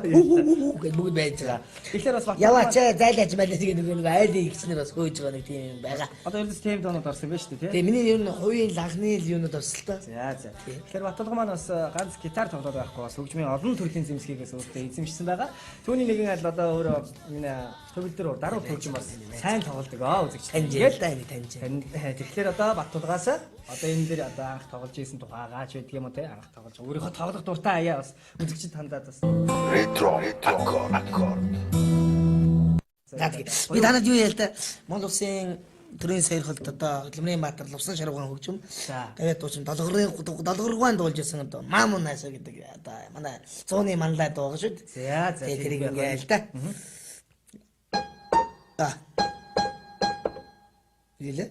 Гэж бүгд байж байгаа. Тэгэхээр бас яваач зайлаач мэлээ тэгээ нэг нэг айлын ихчнэр бас хөөж байгаа нэг тийм юм байгаа. Одоо ерөөс тийм доонууд орсон юм байна шүү дээ тий. Миний ер нь хувийн лахны л юунууд орсон л та. За за. Тэгэхээр Батулга маань бас ганц гитар тоглоод байхгүй бас хөгжмийн олон төрлийн зэмсгийгээс өөртөө эзэмшсэн байгаа. Түүний нэгэн адил одоо өөрөө энэ төгөлдөр даруй хөгжим бас сайн тоглодог аа үзэгч. Таньж л да энэ таньж. Тэгэхээр одоо Батулгаас одоо энэ дэр одоо анх тоглож исэн тухайгаа ч байдаг юм уу те анх тоглож өөрийнхөө тоглох дуртай аяа бас үзэгчд хандаад бас. Retro Accord. За тэгээ. Би танад юу яа л да Монгол улсын төрийн сойрхолд одоо хөдөлмөрийн баатар Лувсан шарвгаан хөгжим. Тэгээд дуучин долгоргуан дуулж исэн одоо Маамун наасаа гэдэг одоо манай зууны манлай дуу шүү дээ. За за тэрийг ингээ л да. А. Илээ.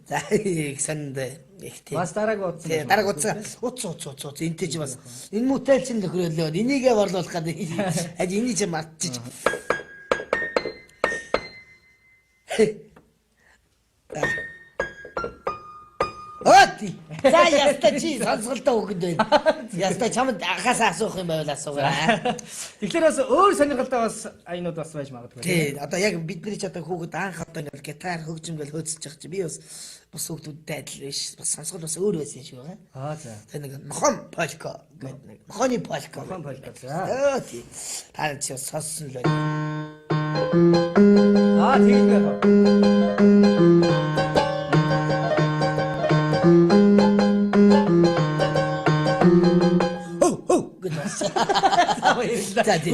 За их санд их тийм. Бас дарааг утсан. Тийм дарааг утсан. Утсан утсан утсан. Энтэй чи бас энэ муутай чинь нөхрөөлөө. Энийгээ борлуулах гэдэг. Аж энийг чи мартчих. Оти. За яста чи сонсголтой өгöd байна. Яста чамд ахаас асуух юм байвал асуугаа. Тэгэхээр бас өөр сонирхолтой бас аянууд бас байж магадгүй. Тий, одоо яг бидний ч одоо хүүхэд анх одоо ингээл гитар хөгжим гэл хөөцөлж байгаа чи би бас бус хүүхдүүдтэй адил биш. Бас сонсгол бас өөр байсан юм шиг байгаа. Аа за. Тэр нэг нохон полько гэдэг нэг нохоны полько. Нохон полько. За. Тий. Та чи бас сонссон л байна. Аа тэгэл байх.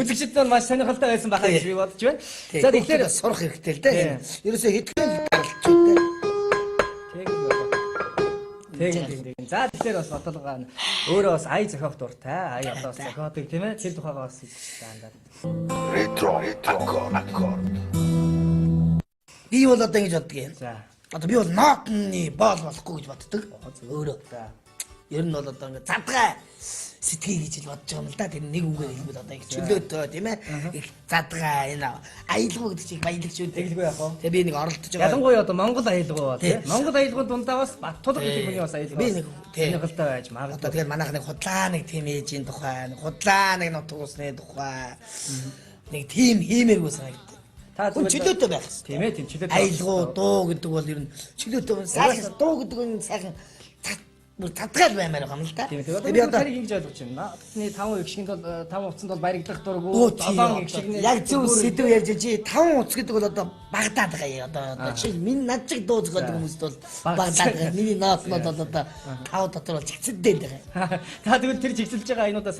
Үзэгчид маань маш сонирхолтой байсан байхаа гэж би бодож байна. За тэгэхээр сурах хэрэгтэй л дээ. Ерөөсөө хэдхэн даралцуу дээ. Тэг тэг тэг. За тэгэхээр бас Батулга өөрөө бас ая зохиох дуртай. Ая одоо бас зохиодог тийм ээ. Тэр тухайгаа бас үзэгчид хандаад. Retro Accord. Би бол одоо ингэж боддог юм. За. Одоо би бол нотны боол болохгүй гэж боддог. Өөрөө. За. Ер нь бол одоо ингэ задгай сэтгэе гэж л бодож байгаа юм л да. Тэр нэг үгээр хэлбэл одоо их чөлөөтэй тийм ээ. Их задгай энэ аялгау гэдэг чинь их баялаг шүү дээ. Тэгэлгүй яах вэ? Тэгээ би нэг оролдож байгаа. Ялангуяа одоо Монгол аялгау бол тийм. Монгол аялгауын дундаа бас Батулга гэдэг хүний бас аялгау. Би нэг сонирхолтой байж магадгүй. Одоо тэгэл манайх нэг худлаа нэг тийм ээжийн тухай, нэг худлаа нэг нутаг усны тухай нэг тийм хиймээргүй санагддаг. Та Хүн чөлөөтэй байх хэрэгтэй. Тийм ээ, тийм чөлөөтэй. Аялгау, дуу гэдэг бол ер нь чөлөөтэй сайхан дуу гэдэг нь сайхан Бүр цадгаал баймаар байгаа юм л да. Тийм тийм. Би одоо тарийг ингэж ойлгож байна. Наадны 5 эгшигэнд бол 5 утсанд бол баригдах дургу 7 эгшигний яг зөв сэдв ярьж чи 5 утас гэдэг бол одоо Багдад гая одоо чи минь над чиг дуу зохиодог хүмүүст бол Багдад гая. Миний ноотнод бол одоо 5 дотор бол чигцэдтэй байгаа. Та тэгвэл тэр чигцэлж байгаа айнуудаас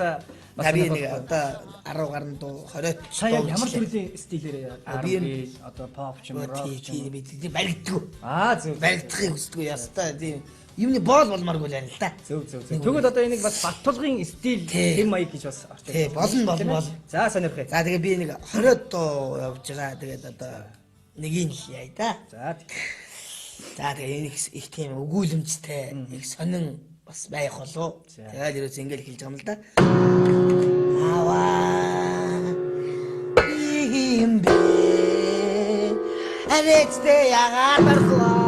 бас би нэг одоо 10 гаруй дуу 20 дуу ямар төрлийн стилээр би одоо pop ч юм уу rock ч юм уу баригддаг. Аа зөв. Баригдахыг хүсдэг ястаа тийм юмны боол болмооргүй л байна л да. Зөв зөв зөв. Тэгвэл одоо энийг бас Баттулгын стил хэм маяг гэж бас орчуулж. Тий, болно болно болно. За сонирхъя. За тэгээ би нэг 20 дуу явж байгаа. Тэгээд одоо нэгийг л яа да. За. За тэгээ энэ их тийм өгүүлэмжтэй, их сонин бас байх болов. Тэгээд ерөөс ингэж хэлж байгаа юм л да. Аваа. Ийм бэ. Арээчтэй ягаад архлаа.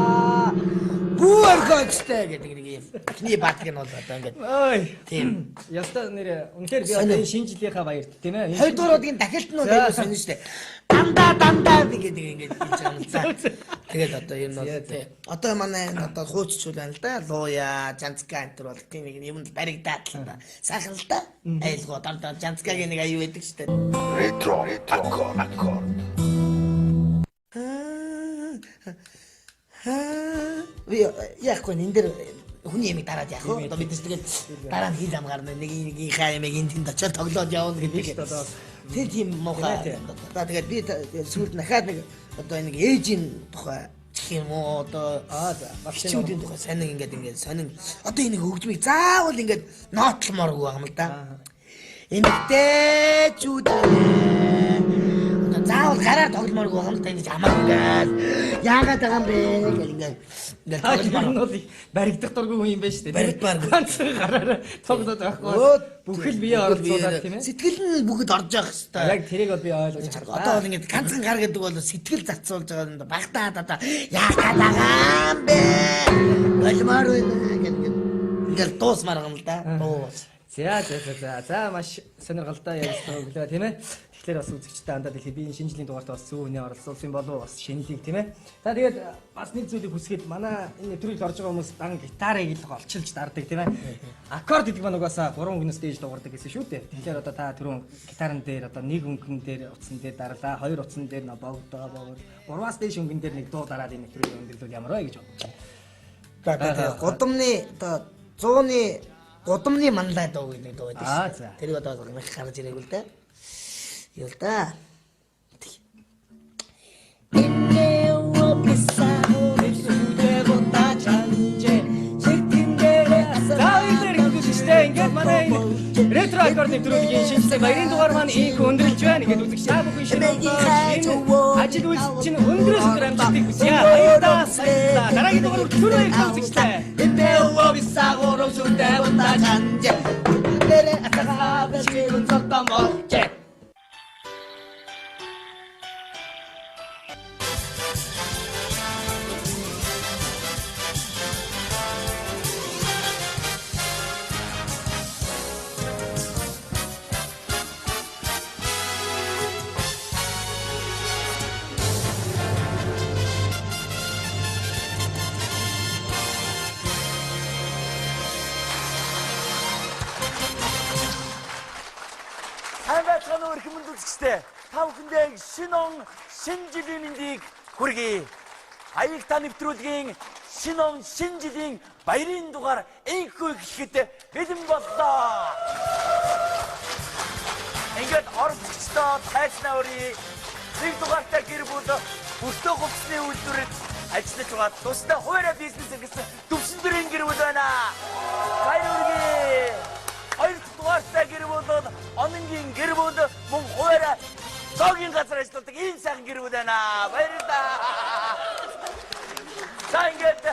Бүүргөөчтэй гэдэг нэг юм. Эхний бадаг нь бол одоо ингээд. Ой. Тийм. Яста нэр үнэхээр би одоо энэ шинэ жилийнхаа баярт тийм ээ. Хоёрдугаар удаагийн дахилт нь бол аягүй сонин шүү дээ. Дандаа дандаа гэдэг ингээд хэлж байгаа юм за. Тэгээд одоо юм бол тий. Одоо манай энэ одоо хууччул байна л да. Лууя, Жанцка энэ төр бол тийм нэг юм баригдаад л да. Сайхан л да. Айлгуу дандаа Жанцкагийн нэг аюу байдаг шүү дээ. Retro Accord. Би яахгүй энэ дээр хүний ямиг дараад яах вэ? Одоо бид нар тэгээд дараа нь хил амгарна нэг нэгийнхаа ямиг энд тэнд очиод тоглоод явна гэдэг. Тэр тийм муухай. Одоо тэгээд би сүүлд дахиад нэг одоо нэг ээжийн тухай гэх юм уу одоо хичүүдийн тухай сонин ингээд ингээд сонин одоо энэ хөгжмийг заавал ингээд нотломооргүй байгаа юм л да. Эмэгтэйчүүд одоо заавал гараар тогломооргүй байгаа юм л да ингэж хамаагүй ингээд яагаад байгаа юм бэ гэл ингээд ингээд тогломоор нь бол баригдах дургүй хүн юм байна шүү дээ. Баригдмааргүй. Ганцхан гараараа тоглоод байхгүй. Бүхэл бие оролцуулаад тийм ээ. Сэтгэл нь бүгд орж явах хэвээр. Яг тэрийг бол би ойлгож байна. Одоо бол ингээд ганцхан гар гэдэг бол сэтгэл зарцуулж байгаа юм да. Багтаад одоо яагаад байгаа юм бэ? Болмоор байна гэл ингээд ингээд дуусмаар байгаа юм л да. Дуус. За за за за. За маш сонирхолтой ярилцлага өглөө тийм ээ. Тэгэхээр бас үзэгчтэй хандаад хэлхий би энэ шинэ жилийн дугаарт бас зөв үнэ оролцуулсан болов бас шинэлийг тийм ээ. За тэгээд бас нэг зүйлийг хүсгээд манай энэ нэвтрүүлэгт орж байгаа хүмүүс дан гитарыг л голчилж дардаг тийм ээ. Аккорд гэдэг маань угаасаа 3 өнгөнөөс дээш дуугардаг гэсэн шүү дээ. Тэгэхээр одоо та түрүүн гитарн дээр одоо нэг өнгөн дээр утсан дээр дарлаа, хоёр утсан дээр богдоо богор, гурваас дээш өнгөн дээр нэг дуу дараад энэ нэвтрүүлгийг өндөрлүүл ямар вэ гэж бодчих. За тэгээд гудамны одоо 100-ны гудамны манлай дуу гэдэг дуу байдаг шүү дээ. Тэрийг одоо их гарч ирээгүй л дээ. Юу л да. За ингээд манай энэ ретро аккорд нэвтрүүлгийн шинэ жилийн баярын дугаар маань ийх өндөрлж байна. Ингээд үзэгч та бүхэн шинэ ажил үйлс чинь өндрөөс өндөр амжилтыг хүсье. Баярлалаа. Баярлалаа. Дараагийн дугаар хүртэл түр баярлалаа үзэгчдээ. Та бүхэндээ шинэ он, шинэ жилийн мэндийг хүргэе. Аяг та нэвтрүүлгийн шинэ он, шинэ жилийн баярын дугаар энхүү эхлэхэд бэлэн боллоо. Ингээд оролцогчдоо тайзнаа өрье. Нэг дугаартай гэр бүл өртөө хувцсны үйлдвэрэд ажиллаж байгаа тусдаа хуваараа бизнес эрхэлсэн төвшин гэр бүл байна. Баяр хүргэе. Хоёр дахь дугаартай гэр бүл бол Ононгийн гэр бүл мөн хуваараа зоогийн газар ажилладаг ийм сайхан гэр бүл байна. Баярлалаа. За ингээд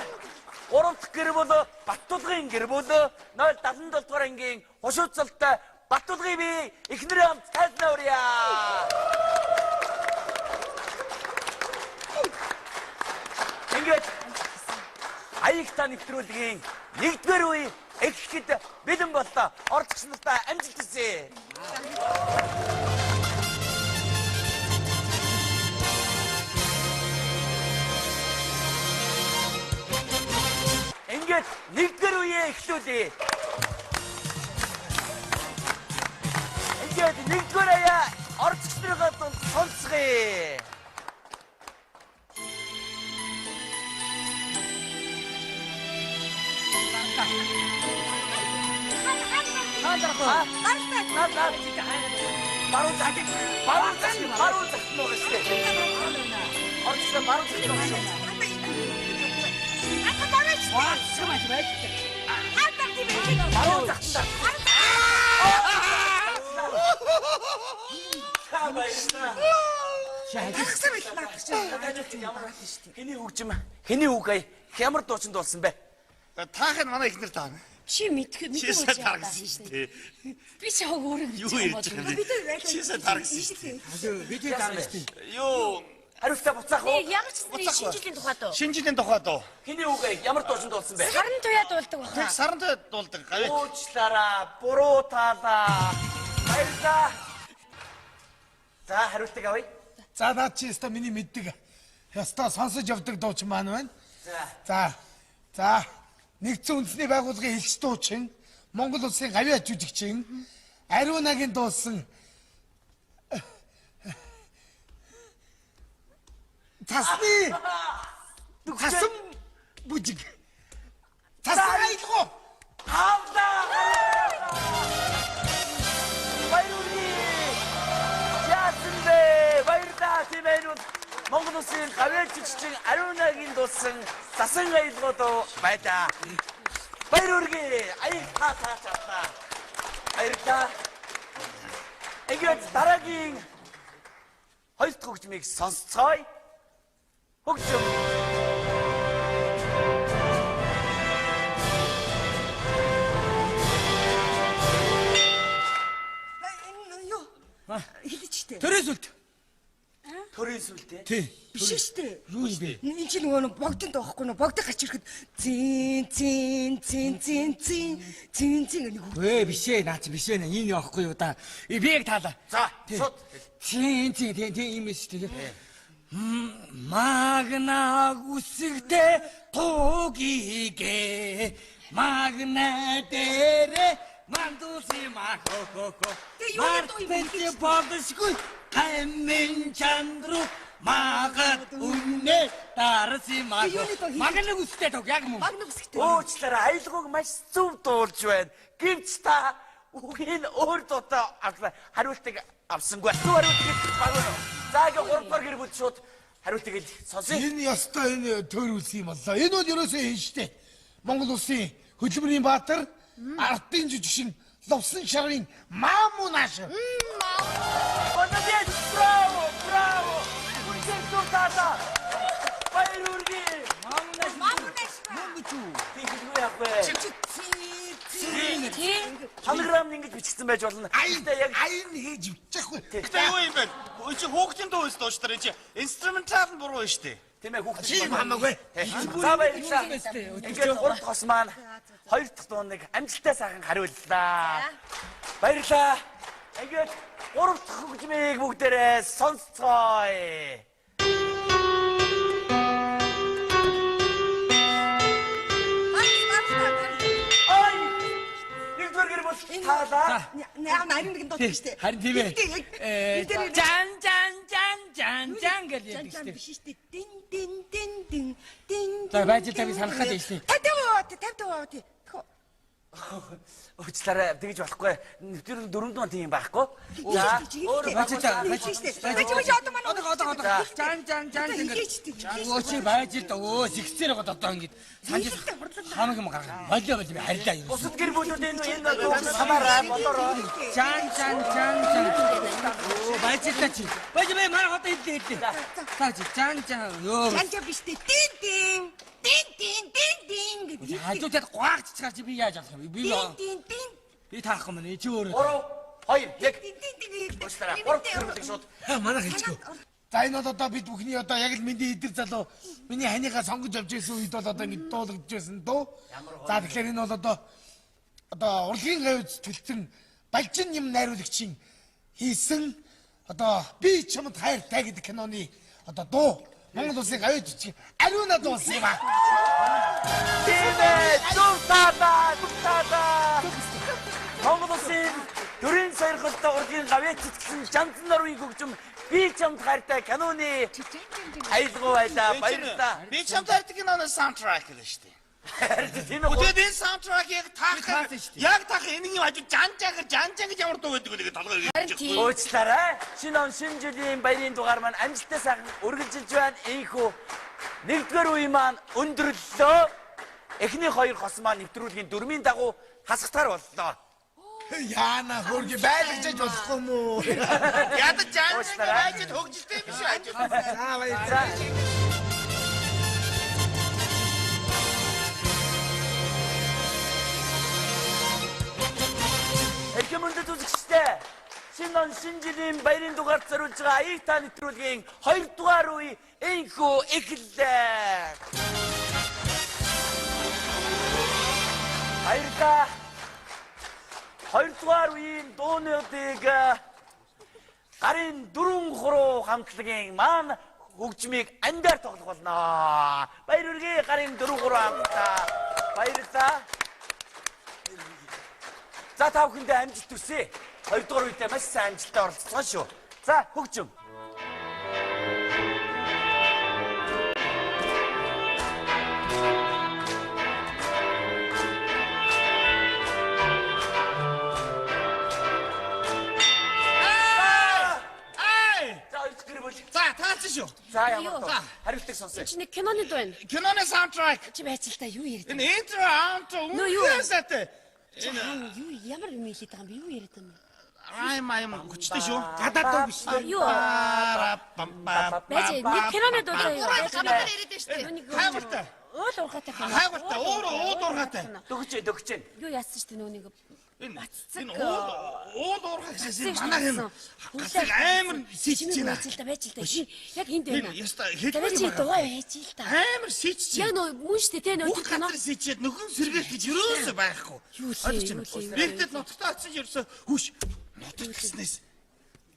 гурав дахь гэр бүл Баттулгын гэр бүл 077 дугаар ангийн хушууцалтай Баттулгын бие эхнэрээ хамт тайзнаа урья. Ингээд аяг та нэвтрүүлгийн нэгдүгээр үе эхлэхэд бэлэн боллоо. Оролцогч нартаа амжилт хүсье. Ингээд Ингээд нэгдүгээр үеэ эхлүүлье. Ингээд нэгдүгээр аяа орцогч нарынхаа дунд сонсгоё. Баруун зах, баруун зах, баруун зах нь байгаа шүү дээ. Орцсон баруун зах нь байгаа шүү. Баруун захтан даа. Хэний хөгжим, хэний үг ай, ямар дуучин дуулсан бэ? Таах нь манай эхнэр таана. Чи мэдэх Чи сайн таргасан шүү дээ. Би чи өөрөө Юу ярьж байгаа юм бэ? Чи сайн таргасан шүү дээ. Би чи таргасан шүү дээ. Юу хариултаа буцаах уу? Ямар ч зүйл шинэ жилийн тухай дуу. Шинэ жилийн тухай дуу. Хэний үг ай, ямар дуучин дуулсан бэ? Саран туяа дуулдаг баха. Тэг саран туяа дуулдаг. Гавь. Уучлаарай, буруу таалаа. Баярлалаа. За хариултыг авъя. За наад чи өстой миний мэддэг. Ёстой сонсож явдаг дуучин маань байна. За. За. Нэгдсэн үндэсний байгууллагын элч дуучин, Монгол улсын гавьяа жүжигчин, Ариунагийн дуулсан Цасны цасан бүжиг. Цасан аялгаа. Авлаа. Баярлалаа. Яасан бэ? Баярлалаа тийм ээ. Монгол улсын гавьяа жүжигчин Ариунагийн дуулсан цасан аялгаа дуу байлаа. Баяр хүргэе. Аяг та таач авлаа. Баярлалаа. Ингээд дараагийн хоёр дахь хөгжмийг сонсцгоё. Хөгжим. Юу? Хэлээч штэ. Төрөөс үлд. Төрөөс үлд. Тий. Биш штэ. Юу юм бэ? Энэ чинь нөгөө богдонд байхгүй нөө богдох гарч ирэхэд зин зин зин зин зин зин зин гэх нэг хүү. Ээ биш ээ наа чи биш ээ энэ явахгүй юу да. Би яг таалаа. За шууд. Зин зин тийм тийм юм шүү дээ. Магна үсгдээ тугигэ магна дээрээ мандууси махохохо мартэнти болшгүй гамин чандру магад үнэ дарси мах магна үсгдээ туг яг мөн магна үсгдээ. Уучлаарай аялгауг маш зөв дуулж байна. Гэвч та үгийг өөр дуутай авлаа. Хариултыг авсангүй. Зөв хариултыг багна. За ингээ 3 дугаар гэр бүл шууд хариултыг ил сонсъё. Энэ ёстой энэ төр үлсэн юм боллоо. Энэ бол ерөөсөө энэ штэ. Монгол улсын хөдөлмөрийн баатар, ардын жүжигчин Лувсан шарын Мааму нааш. Молодец! Браво! Браво! Үнэхээр зөв таалаа. Баяр хүргэе. Мааму нааш. Мааму нааш. Мөнгө чүү. Би хэлгүй яах вэ? Телеграм ингэж бичигдсэн байж болно. Гэхдээ яг аян хийж бичихгүй. Гэтэ юу юм бэ? Чи хүүхдийн дуу өс дууштар чи инструментал нь буруу шүү дээ. Тийм ээ хүүхдийн юм хамаагүй. За баярлалаа. Ингээд 3 дахь ос маань 2 дахь дууныг амжилттай сайхан хариуллаа. Баярлалаа. Ингээд 3 дахь хөгжмийг бүгдээрээ сонсцгоё. Ой! Нэгдүгээр гэр бүл таалаа. Яг нарийн нэгэн дуулдаг штэ. Харин тийм ээ. Жан жан жан жан жан гэж ярьдаг Жан штэ. биш штэ. Дин дин дин дин дин. За байж та би санах гэж штэ. 50 50 50. Уучлаарай тэгж болохгүй. Нэвтрүүлэг дөрөв дуу тийм байхгүй. За өөр Байж та Байж штэ. Байж байж одоо манай Одоо одоо одоо жан жан жан Хэлээч гэж. Өө чи байж л да. Өө сэгсээр байгаа одоо ингэж санаж хамаг юм гаргана. Болио болио би харилаа юм. Бусад гэр бүлүүд энэ энэ дууг санаарай болоорой. Жан жан жан жан. Өө байж л та чи. Байж би манай одоо хэллээ хэллээ. За чи жан жан ёо. Жан жан биш штэ. Дин дин дин дин дин дин гэдэг. Хажуудад гуагч чаар чи би яаж авах юм? Би Дин дин дин би таахгүй мэн. Чи өөрөө. 3 2 1 дин дин дин гэдэг. Уучлаарай. 3 дахь гэр бүлийг шууд Манай хэлчихв. За энэ бол одоо бид бүхний одоо яг л миний идэр залуу миний ханыгаа сонгож авч ирсэн үед бол одоо ингэ дуулагдж байсан дуу. За тэгэхээр энэ бол одоо урлагийн гавьд төлсөн балжин юм найруулагчийн хийсэн одоо би чамд хайртай гэдэг киноны одоо дуу. Монгол улсын гавьяа жүжигчин Ариуна дуулсан юм аа. Тийм ээ. хоёр холтой урлагийн гавьяа цэцгэлэн Жанзан нарын хөгжим би чамд хайртай киноны аялгау байлаа. Баярлалаа. Би чамд хайртай киноны саундтрак л шүү дээ. Тийм үү? Тэгээд энэ саундтракийг таах яг таах энэ юм хажуу жан жан гэж ямар дуу байдаг вэ гэдэг толгой ирж байгаа. Уучлаарай. Шинэ он шинэ жилийн баярын дугаар маань амжилттай сайхан үргэлжилж байна. Ийхүү нэгдүгээр үе маань өндөрлөлөө. Эхний хоёр хос маань нэвтрүүлгийн дөрмийн дагуу хасахтаар боллоо. Яана хөрги байлгаж болохгүй юм уу? Ядаж жан жан байж хөгжилтэй юм шиг хажуу. За баярлалаа. Эрхэм мөндөд үзэгчдээ шинэ он шинэ жилийн баярын дугаард зориулж байгаа аяг та нэвтрүүлгийн 2 дугаар үе энхүү эхэллээ. Баярлалаа. 2 дугаар үеийн дуунуудыг гарын 4 3 хамтлагийн маань хөгжмийг андаар тоглох болно. Баяр хүргэе гарын 4 3 хамтлаа. Баярлалаа. За та бүхэндээ амжилт хүсье. 2 дугаар үедээ маш сайн амжилттай оролцсон шүү. За хөгжим. За таацсан шүү. За ямар дуу? Хариултыг сонсъё. Чи нэг киноны дуу байна. Киноны саундтрак. Чи байж л та юу яриад байна? Энэ интро, аутро үнэхээр сайтай. Энэ юу ямар юм хэлээд байгаа юм бэ? Юу яриад байгаа юм бэ? Райм хүчтэй шүү. Гадаад дуу биш үү? Юу? Байж нэг киноны дуу юу? Гадаад яриад байна шүү дээ. Хайгуултай. Уул уурхайтай кино. Хайгуултай. Уул уурхайтай. Дөгч. Юу яасан шүү дээ нүг Энэ уул уурхай гэсэн манайх энэ гасыг амар сичж байна. Байж л та. Яг энд байна. Хэлбэр дугаа байж л та. Амар сичж. Яг нөө мөн шүү дээ те нөө тэр кино сичээд нөхөн сэргээх гэж ерөөсөө байхгүй. Ойлгож байна. Нэгдэд нутагтаа очиж ерөөсөө хүүш нутагт гэснээс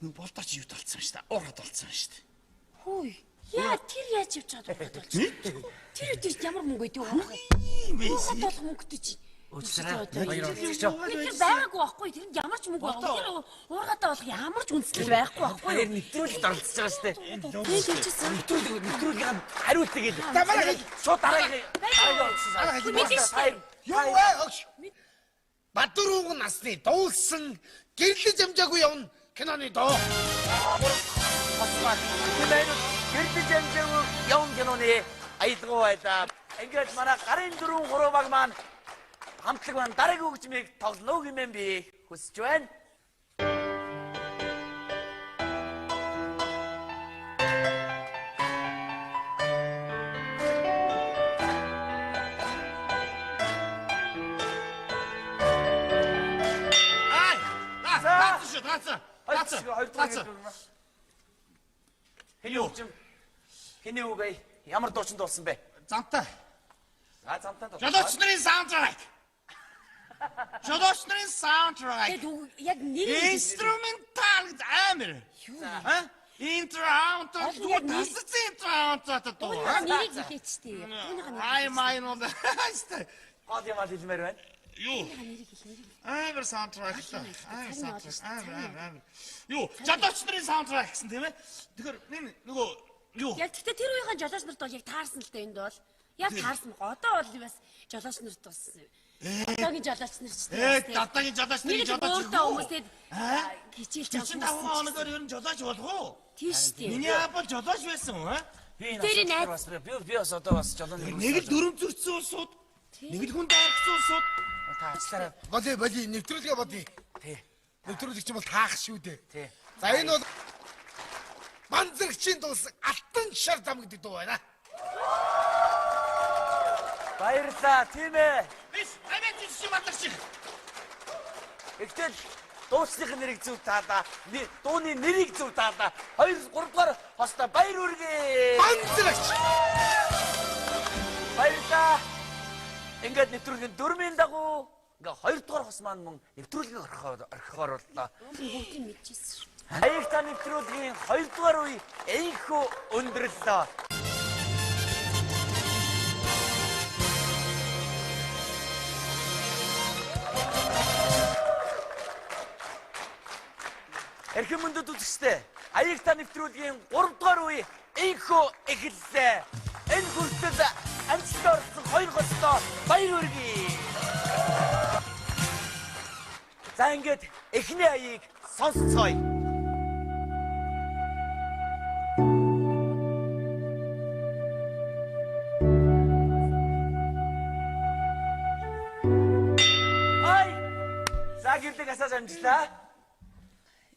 нөө болдооч юу талцсан шүү дээ. Уурхад болсон шүү дээ. Хүй. Яа тэр яаж явж байгаа уурхад болсон. Тэр үдээс ямар мөнгө өдөө уурхай. Уурхад болох мөнгөтэй чи. Уучлаарай. Баяр хүргэе. Тэр байгаагүй байхгүй. Тэрэнд ямар ч мөнгө байхгүй. Тэр уурхатай болох ямар ч үндэслэл байхгүй байхгүй. Тэр нэвтрүүлэлд оролцож байгаа шүү дээ. Тийм хэлчихсэн. Нэвтрүүлгийн хариултыг хэл. Шууд дараагийн оролцсон. Юу вэ өгш? Бадур ууган насны дуулсан гэрлэж амжаагүй явна киноны дуу. Хосмаа. Тэр гэрлэж амжаагүй явна киноны аялгау байлаа. Ингээд манай гарын 4 3 баг маань хамтлаг маань дараагийн хөгжмийг тоглоно хэмээн би хүсэж байна. Ай! Таацсан. Хэний хөгжим? Хэний үг вэ? Ямар дуучин дуулсан бэ? Замтай. За замтай дуу. Жолооч нарын саундтрак. Жолооч нарын саундтрак. Тэгээд яг нэр инструментал гэж амар. Аа? Интро аутро зүгээр тасцсан интро аутро дуу. Нэрийг хэлээч тээ. Ай май ноо. Гол юм аа хэлмээр байна. Юу? Амар саундтрак л. Амар саундтрак. Амар. Юу? Жолооч нарын саундтрак гэсэн тийм ээ? Тэгэхээр энэ нөгөө юу? Яг тэгтээ тэр үеийн жолооч нарт бол яг таарсан л дээ энд бол. Яг таарсан. Одоо бол бас жолооч нарт бас одоогийн жолооч нар ч тийм. Одоогийн жолооч нарын жолооч. Өөртөө хүмүүстэй хичээлж авсан. 45 хоногоор ер нь жолооч болох уу? Тийм шүү дээ. Миний аав бол жолооч байсан уу? Би энэ бас би бас одоо бас жолооны нэг л дөрөв зөрчсөн улсууд, нэг л хүн даарсан улсууд. Та ажиллаарай. Боли нэвтрүүлгээ бодъё. Тий. Нэвтрүүлэг чинь бол таах шүү дээ. Тий. За энэ бол Банзарчийн дуулсан Алтан шар зам гэдэг дуу байна. Баярлалаа, тийм ээ. Биш, амиа жишээ батарч. Тэгтэл дуусных нэрийг зөв таалаа. Дууны нэрийг зөв таалаа. 2 3 дугаар хостоо баяр хүргэе. Банзарч. Баярлалаа. Ингээд нэвтрүүлгийн дөрмийн дагуу ингээ 2 дугаар хос маань мөн нэвтрүүлгийг орхихоор боллоо. Бүгдийг мэдчихсэн шүү. Аягта нэвтрүүлгийн 2 дугаар үе энхүү өндөрлөө. Эрхэм мөндөд үзэгчдээ, Аяг та нэвтрүүлгийн 3 дугаар үе инхүү эхэллээ. Энэ хүртэл амжилттай орсон хоёр гостоо баяр хүргэе. За ингээд эхний аяыг сонсцгоё. Ай! За гэрлэг асааж амжлаа.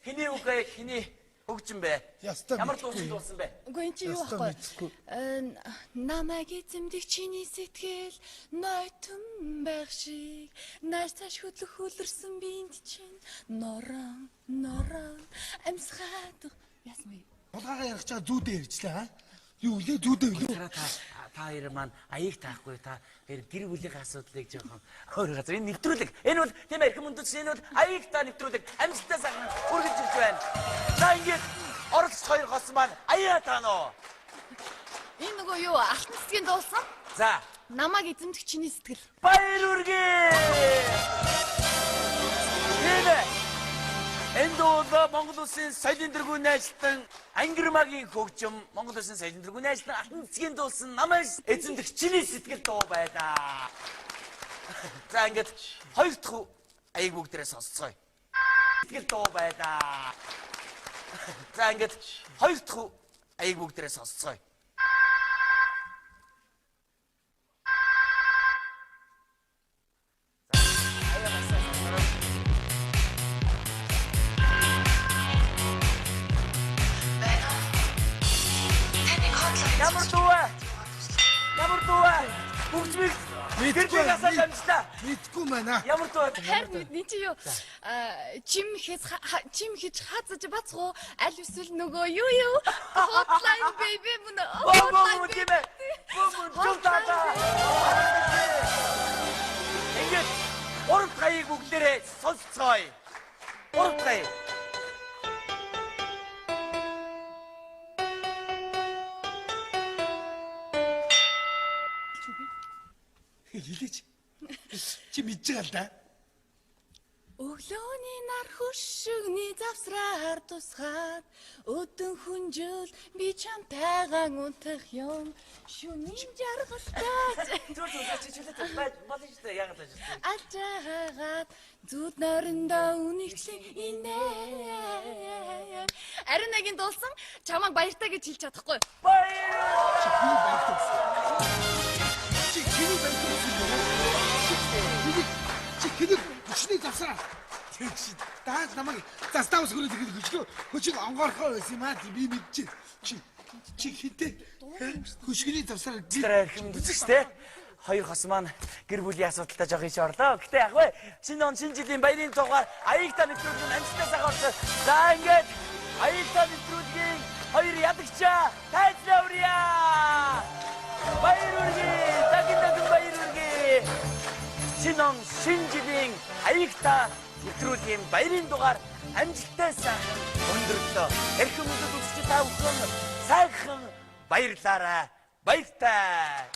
Хэний үг вэ? Хэний хөгжин бэ? Ямар дуучин дуусан бэ? Үгүй эн чи юу байхгүй. Намайг эзэмдэх чиний сэтгэл нойтон байх шиг нааш цааш хөдлөх хөлөрсөн биед чинь норон норон амьсгаад яасан бэ? Тулгаагаа ярих чаа зүүдээ ярьчлаа аа. Юу лээ зүүдээ юу? Та хоёр маань аяыг таахгүй та хоёр гэр бүлийн асуудлыг жоохон өөр газар энэ нэвтрүүлэг энэ бол тийм эрхэм мөндөд энэ бол аяыг та нэвтрүүлэг амжилттай сайхан үргэлж ирж байна. За ингээд оролцож хоёр гос маань аяа таано. Энэ нөгөө юу алтан цэцгийн дуулсан? За намайг эзэмдэх чиний сэтгэл. Баяр хүргэе. Тийм. Энд бол Монгол Улсын соёлын дэргүүний ажилтан Ангирмагийн хөгжим Монгол Улсын соёлын дэргүүний ажилтан Алтан цэцгийн дуулсан намайг эзэмдэх чиний сэтгэл дуу байлаа. За ингээд хоёр дахь аяг бүгдээрээ сонсцгоё. Сэтгэл дуу байлаа. За ингээд хоёр дахь аяг бүгдээрээ сонсцгоё. Ямар дуу вэ? Ямар дуу вэ? Хөгжмийг гэрбэг асааж амжлаа. Мэдгүй байна. Ямар дуу вэ? Харин мэдний чи юу? Чим хэз чим хийж хазаж бацгуу аль эсвэл нөгөө юу юу? Hotline baby мөн. Hotline тийм ээ. Бөм зүг таа. Ингээд гурав дахь аяыг бүгдээрээ сонсцгоё. Гурав дахь аяг. Хэлээч. Чи мэдж байгаа л да. Өглөөний нар хөшигний завсраар тусгаад өдөн хүнжил би чамтайгаан унтах юм шүнийн жаргалтай Зүр зүр чи чөлөөтэй байж болно шүү дээ яагаад байж. Алжаагаад зүуд нойрондоо үнэгчлэн инээ. Ариун нагийн дуулсан чамайг баяртай гэж хэлж чадахгүй. Баяр. Чи баяртай гэсэн. Чи хэний баяртай гэсэн бэ? Чи хэнийг хүчний завсраа. Тэгш. Дааж намайг заставс хөрөд ихэд хөшлөө хөшиг онгоорхоо байсан юм аа би мэдчих. Чи хинтээ хөшгөний завсраа Тэр эрхэм үзэгчтэй хоёр хос маань гэр бүлийн асуудалтай жоох иш орлоо. Гэтэ яг вэ шинэ он шинэ жилийн баярын дугаар аяг та нэвтрүүлэг нь амжилттай сайхан орсон. За ингээд аяг та нэвтрүүлгийн хоёр ядагчаа тайзлаа урья. Баяр хүргэе. Дагин дагин баяр хүргэе. Шинэ он шинэ жилийн аяг та нэвтрүүлгийн баярын дугаар амжилттай сайхан өндөрлөө. Эрхэм мөндөд үзэгч та бүхэн сайхан баярлаарай. Баяртай.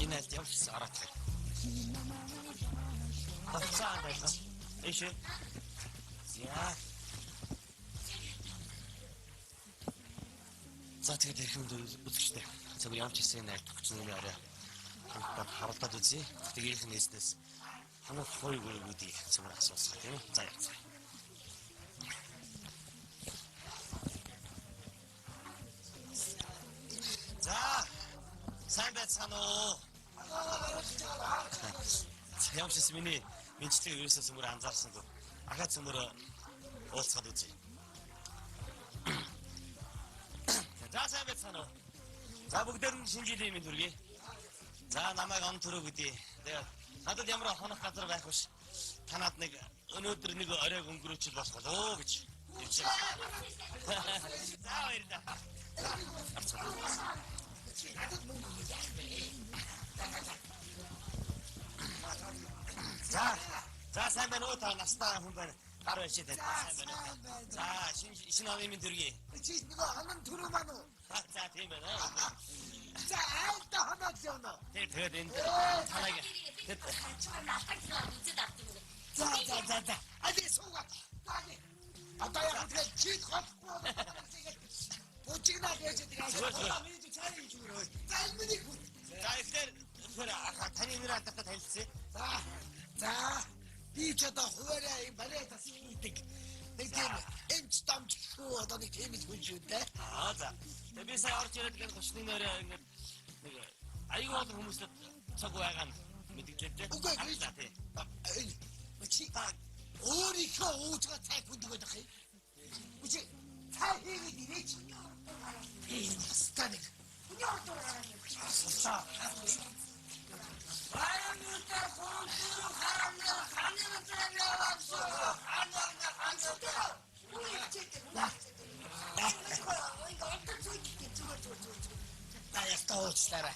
Энэ айлд ямар ч гэсэн ороод хай. Тавцаа байлаа. Ийшээ. За. За тэгээд эрхэм үзэгчдээ. Зөвхөн ямар ч хэсэг айлд 31-ний орой хамтдаа харалдаад үзье. Тэгээд их нээснээс хамаг хувь гүргүүдийг зөвхөн асуусах тийм ээ. За явцгаая. За. Сайн Аамшис миний мэдлэг ерөөсөө цөмөр анзаарсангүй. Ахаа цөмөр уулзгаад үзье. За сайн байцгаана уу? За бүгдээр нь шинэ жилийн мэнд хүргэе. За намайг он төрөө гэдэг. Тэгээд надад ямар хонох газар байх биш. Танад нэг өнөөдөр нэг оройг өнгөрөөчл болох болоо гэж ирж байна. За баярлалаа. За за сайн байна уу та настай хүн байна. Гар барьж байна. Сайн байна уу? За шинэ оны мэнд хүргэе. Чи нөгөө онон төрөө маань уу? За тийм байна. За айлда хоноод явна. Тэгээд энэ танайг За за за за. Али суугаа. Тааги. Одоо яг тэгээд чи холхгүй бужигнаа гэж тэгээд. Миний цай хийж өгөрөө. За энэ миний хүн. За тэгэхээр таны нэр алдартай танилцъя. За. За. Би ч одоо хуваараа юм бариа тас хийдэг. Нэг тийм эмч дамж хүү одоо нэг тийм л хүн шүү дээ. Аа за. Тэгээ би сая орж ирээд ингээд 31 нөрөө ингээд нэг аюул олон хүмүүстэй цаг байгаа нь мэдгэлээ дээ. Үгүй ээ. Чи өөрийнхөө ууж байгаа цай хүндгээд байх юм. Чи цай хийгээд ирээч. Энэ станыг. Хүний орд гараад юм. Сусаа. Уучлаарай.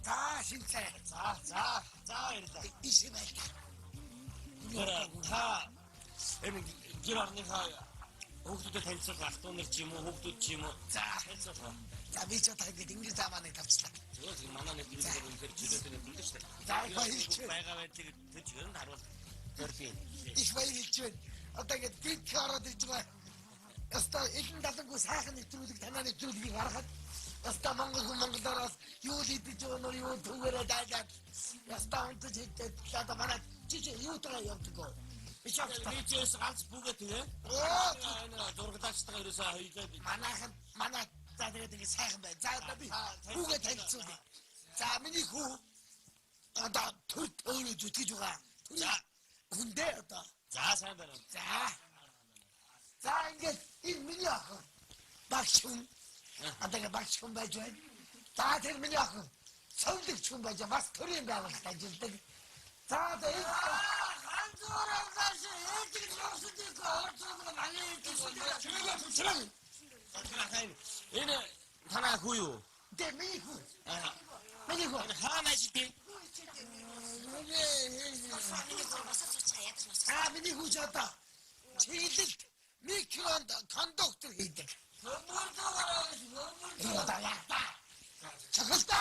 За шинцээ. За за за баярлалаа. Ишээ байлаа. Та энэ гэр орныхаа хүүхдүүдэд танилцуулах ах дүү нар ч юм уу хүүхдүүд ч юм уу. За танилцуулах. За би ч одоо ингэж ингэж заа манайг тавчлаа. Зүгээр манай нэг гэрээр үнэхээр чөлөөтэй нэмдэг шүү дээ. За их баярлж байна. Байгаа байдлыг тэр чигээр нь харуул. Зорио. Их баярлж байна. Одоо ингэж гинт ороод ирж байгаа. Яста элен далангүй сайхан нэвтрүүлэг танаа нэвтрүүлгийг харахад яста монгол хүн монголоороос юу л идэж өгнөр юу түгээрээ дайлаад яста унтаж идээд одоо манай чи юу таа явдаг уу? Би ч ерөөс ганц бүгээ тэгээ. Энэ зурагдаачтайгаа ерөөсөө хоёлаа манайхан манай за тэгээд ингэ сайхан байна. За одоо би хүүгээ танилцуулъя. За миний хүү одоо төр өөрөө зүтгэж байгаа. За хүндээ одоо. За сайн байна. За. За ингээд энэ миний охин багш хүн. Одоо ингэ багш хүн байж байна. За тэр миний охин совлогч хүн байж бас төрийн байгууллагад ажилладаг. За одоо энэ Энэ танаа хүү юу? Тэ миний хүү. Миний хүү. Хаана ажилладаг? Аа миний хүү ч одоо чиглэлд микронд кондуктор хийдэг. Чахалта.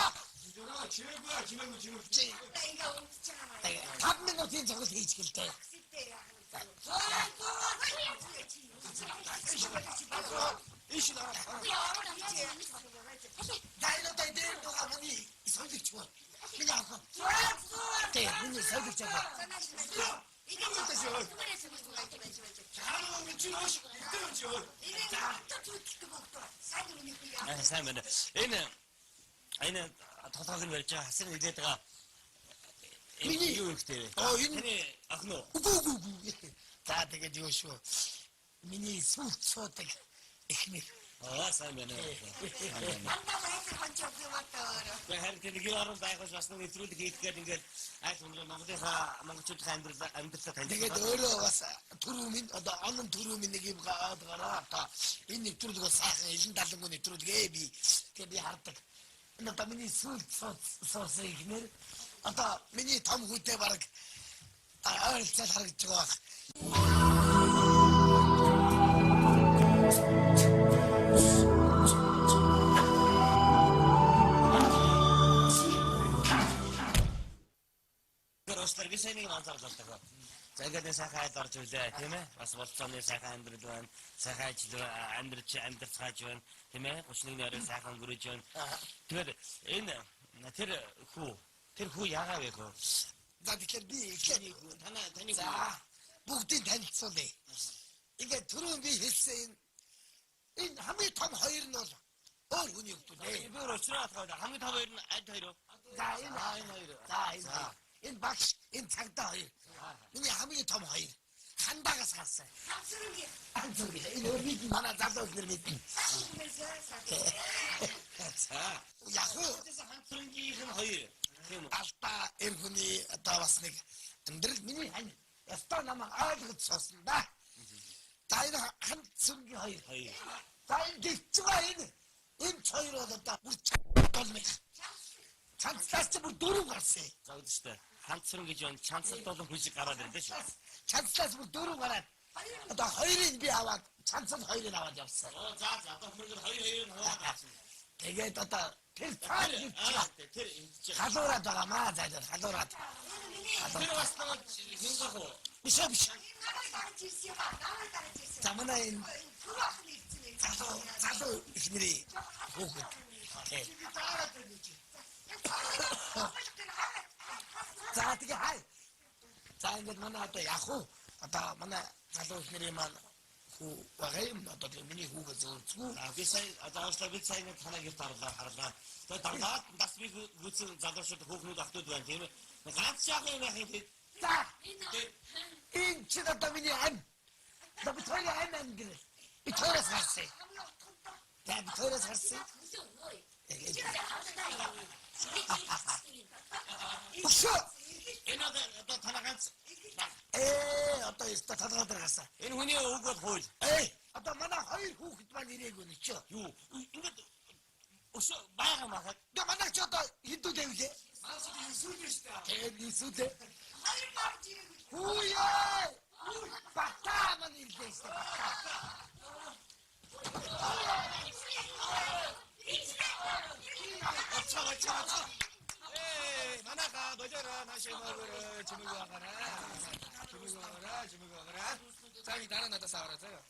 Чи 5 минутын цогцол хийж гэлтэй. Дайнаа дээр дугаа миний солигч ба. Миний ах. Тэ миний солигч ба. Сайн байна. Энэ энэ толгойг нь барьж байгаа хасар нэлээд байгаа. Миний юу ихтэй вэ? Оо энэ таны охин уу? Үгүй үгүй үгүй. За тэгээд юу шүү. Миний сүлд суудаг эхнэр. Аа сайн байна. Харин тэр гэр орон байгуулж бас нэг нэвтрүүлэг хийх гээд ингээд аль хүнрээ Монголынхаа монголчуудын амьдрал амьдралаа танилцуулах. Тэгээд өөрөө бас түрүү минь одоо онон түрүү минь нэг юм гаад гараа одоо энэ нэвтрүүлэг бол сайхан элен далангүй нэвтрүүлэг ээ би. Тэгээд би хардаг. Энэ одоо миний сүлд суусан эхнэр одоо миний том хүүтэй бараг ойролцоол харагдаж байгаа байх. Уучлаарай би сайн нэг анзаарлаа л даа. За ингээд нэг сайхан айл орж ирлээ тийм ээ. Бас болцооны сайхан амьдрал байна. Сайхан ажил амьдрч амьдарцгааж байна тийм ээ. 31 орой сайхан өнгөрөөж байна. Тэгэхээр энэ тэр хүү яагаа вэ хөө? За тэгэхээр би эхлээд танаа таны за бүгдийг танилцуулъя. Ингээд түрүүн би хэлсэн энэ хамгийн том хоёр нь бол өөр хүний хүмүүс ээ. Би өөр уучраа атгаа. Хамгийн том хоёр нь аль хоёр вэ? За энэ хоёр. За энэ. Энэ багш, энэ цагдаа хоёр. Миний хамгийн том хоёр. Хандаагаас гарсан. Ханцрынгийн. Ханцрынгийн. Энэ өөрийг манай залуу ихнэр мэднэ. За. Яг уу ханцрынгийнх нь хоёр. Тийм үү? Алдаа эр хүний одоо бас нэг амьдрал миний хань. Ястаа намайг ойлгож суусан да. За энэ ханцрынгийн хоёр. Хоёр. За энэ гिचж байгаа энэ. Энэ хоёр бол одоо бүр долмих. Чанцлаас чи бүр дөрөв гарсан. За үгүй шүү дээ. Ханцрын гэж байна. Чанцал болон хүн шиг гараад ирлээ шүү. Чанцлаас бүр дөрөв гараад одоо хоёрыг би аваад чанцал хоёрыг аваад явсан. Оо за за одоо хүмүүс хоёр хоёрыг хуваад авсан. Тэгээд одоо тэр цаар гэж тэр ингэж халуураад байгаа маа за халуураад. Тэр бас нэг хин гах уу? Биш ээ биш. Намайг дарж ирсэн юм аа. Намайг дарж ирсэн. За манай энэ Түрүү ах нь ирсэн юм. залуу залуу ихнэрийн хүүхэд. Тэ. За тэгээ хай. За ингээд манай одоо яг уу одоо манай залуу ихнэрийн маань хүү байгаа юм одоо тэгээ миний хүүгээс өөрцгүү. За би сая одоо уушлаа би сая нэг танаа гэрт орлоо харлаа. Тэгээ дарлаад бас би гүцэн залуучууд хүүхнүүд ахтууд байна тийм ээ. Ганц яах юм яах юм бэ? За энэ чинь одоо миний ам. Одоо би хоёрын ам ам гэрэл. Би хоёроос гарсан. За би хоёроос гарсан. Өшөө. Энэ одоо танаа ганц одоо ёстой толгой дээр гарсан. Энэ хүний үг бол хууль. Одоо манай хоёр хүүхэд маань ирээгүй нэ чи. Юу? Ингээд өшөө байгаа махад. Тэгээ манай чи одоо хэдүүд тавилээ? Тэгээд нисүүлээ. Хоёр гарч ирээгүй. Хүүе! Бата маань ирлээ шүү дээ. Очоо очоо очоо. Манайха болоорой наашаа мөгөөрэй чимээг байгаарай. Чимээг байгаарай, чимээг байгаарай. За би дараа надаас аваарай заяа.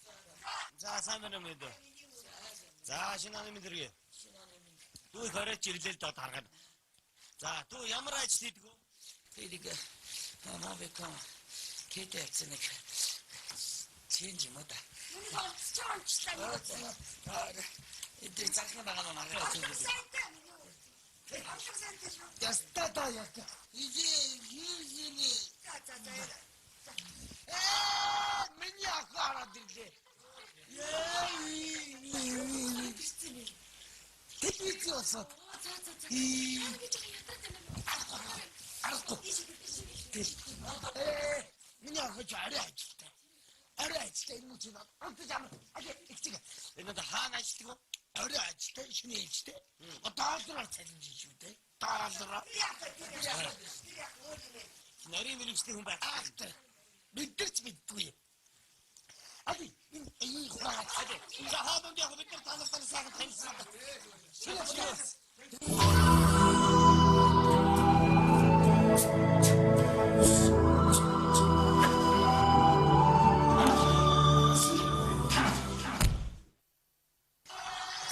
За сайн байна уу мэдээ. За шинэ оны мэдрэг. Дүү хорооч ирлээ л доо таргаад. За дүү ямар ажил хийдэг вэ? Би нэг мобиком кэдэ явцсан нэг чэнж юм уу да. Миний онцч онцлаа нэг. Эдгээр захны байгаа нь маргаа Орлого сайтай миний үү. Орлого сайтай шүү. Ястаа та яг. Игээ хийний. За за за. Миний ах хараад ирлээ. Телевиз осоод. За за за. Гэж ятаад байна. Аргагүй. Миний ах ч арай ажилтай. Арай ажилтай энэ чинь онцож амар. Их чиг. Энэ одоо хаана ажилтдаг вэ? Арай ажилтай шинэ ээлжтэй. Доллараар цалинж шүү дээ. Доллараар. Нарийн мэрэгчлийн хүн байх. Бид нар ч мэддгүй юм. Ади энэ энэ хураад. За хоолнд яг бид нар танаас сайхан таньсан. Шинэ шинэ.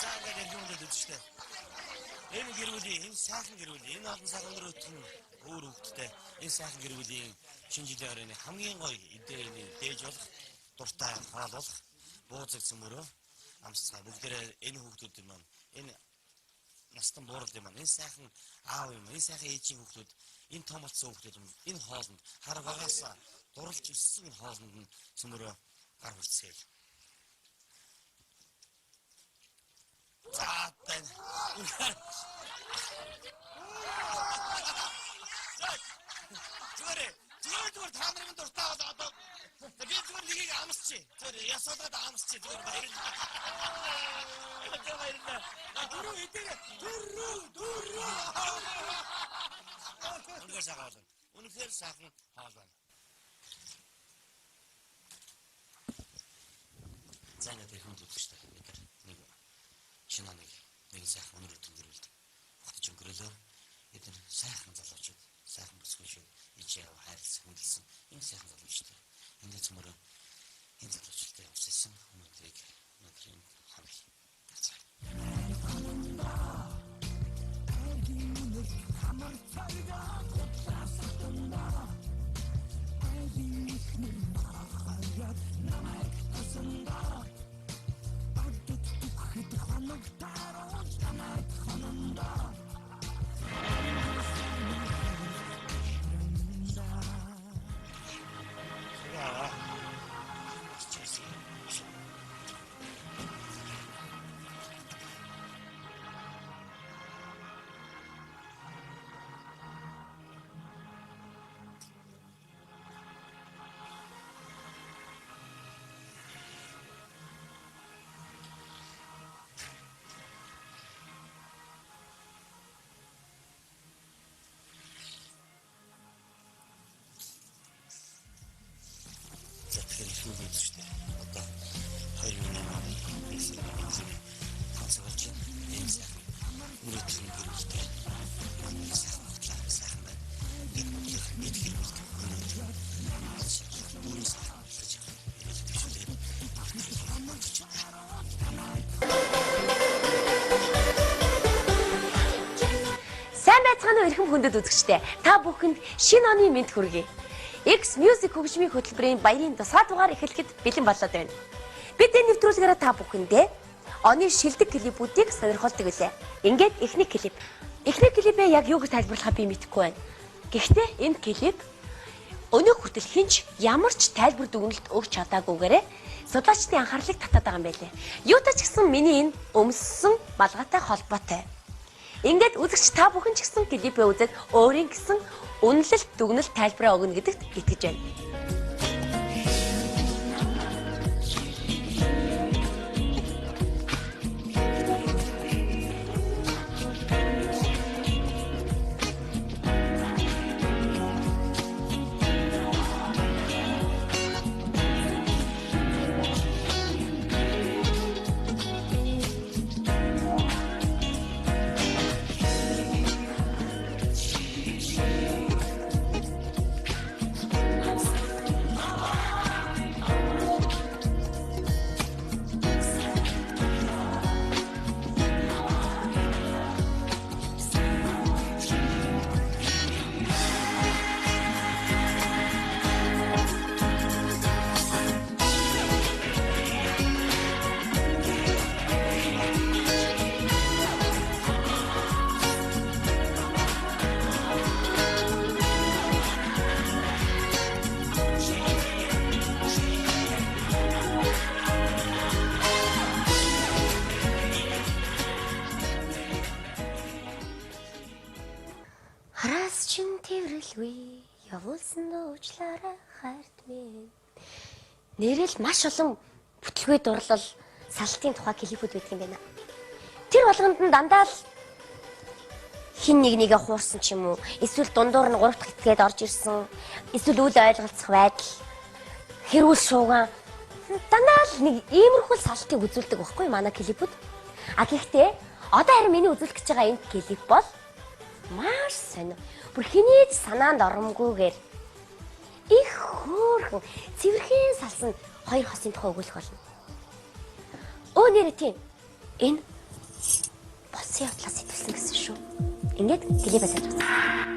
За ингээд яг юм дээр үзчихлээ. Энэ гэр бүлийн энэ сайхан гэр бүлийн энэ олон сайхан өндөр өөр хүүхэдтэй энэ сайхан гэр бүлийн шинэ жилийн оройн хамгийн гоё эдээний дээж болох дуртай хоол болох буузаг цөмөрөө амсцгаа бүгдээрээ энэ хүүхдүүд маань энэ настан буурал юм маань энэ сайхан аав юм энэ сайхан ээжийн хүүхдүүд энэ том болсон хүүхдүүд юм энэ хоолнд хар багаасаа дурлж өссөн энэ хоолнд нь цөмөрөө гар хүрцгээе. За тань. Зүгээр та нарын дуртай бол одоо би зүгээр нэгийг амсчих. Зүгээр ясуулаад амсчих. Зүгээр баярлалаа. За баярлалаа. Дөрөв хэдээр дөрөв дөрөв. Үнэхээр сайхан хоол байна. Үнэхээр сайхан хоол байна. За ингээд их хүн үзэгчтэй бид нар нэг шинэ оныг нэгэн сайхан өнөр өдөр гэрүүлд багтаж өнгөрөөлөө. Бид нар сайхан залуучууд, сайхан бүсгүйчүүд ич яв хайрлсан, хүндэлсэн энэ сайхан залуучууд. Энд цөмөрөө энэ залуучуудтай явуулсан өнөөдрийг өнөөдрийн хоног гацгаа. байцгаана уу эрхэм хүндэт үзэгчдээ. Та бүхэнд шинэ оны мэнд хүргэе. X Music хөгжмийн хөтөлбөрийн баярын тусгай дугаар эхлэхэд бэлэн болоод байна. Бид энэ нэвтрүүлгээрээ та бүхэндээ оны шилдэг клипүүдийг сонирхолдог билээ. Ингээд эхний клип. Эхний клипээ яг юу гэж тайлбарлахаа би мэдэхгүй байна. Гэхдээ энэ клип өнөөх хүртэл хинч ямар ч тайлбар дүгнэлт өгч чадаагүйгээрээ судлаачдын анхаарлыг татаад байгаа юм байлээ. Юутай ч гэсэн миний энэ өмссөн балгаатай холбоотой. Ингээд үзэгч та бүхэн ч гэсэн клипээ үзээд өөрийн гэсэн үнэлэлт дүгнэлт тайлбараа өгнө гэдэгт итгэж байна. Хараас чин тэрвэрлгүй явуулсан дуучлаарай хайрт минь. Нэрэл маш олон бүтлгүй дурлал салтын тухай клипүүд байдаг юм байна. Тэр болгонд нь дандаа л хин нэг нэгэ хуурсан ч юм уу, эсвэл дундуур нь гурав дахь этгээд орж ирсэн, эсвэл үл ойлголцох байдал, хэрүүл шууган дандаа л нэг иймэрхүү салтыг үзүүлдэг байхгүй манай клипүүд. А гэхдээ одоо харин миний үзүүлэх гэж байгаа энэ клип бол маш сонир. Бүр хэний ч санаанд оромгүйгээр их хөөрхөн цэвэрхэн салсан хоёр хосын тухай өгүүлэх болно. Өө нэрээ тийм. Энэ болсон явдлаас сэтвэлсэн гэсэн шүү. Ингээд клипээ сайжруулсан.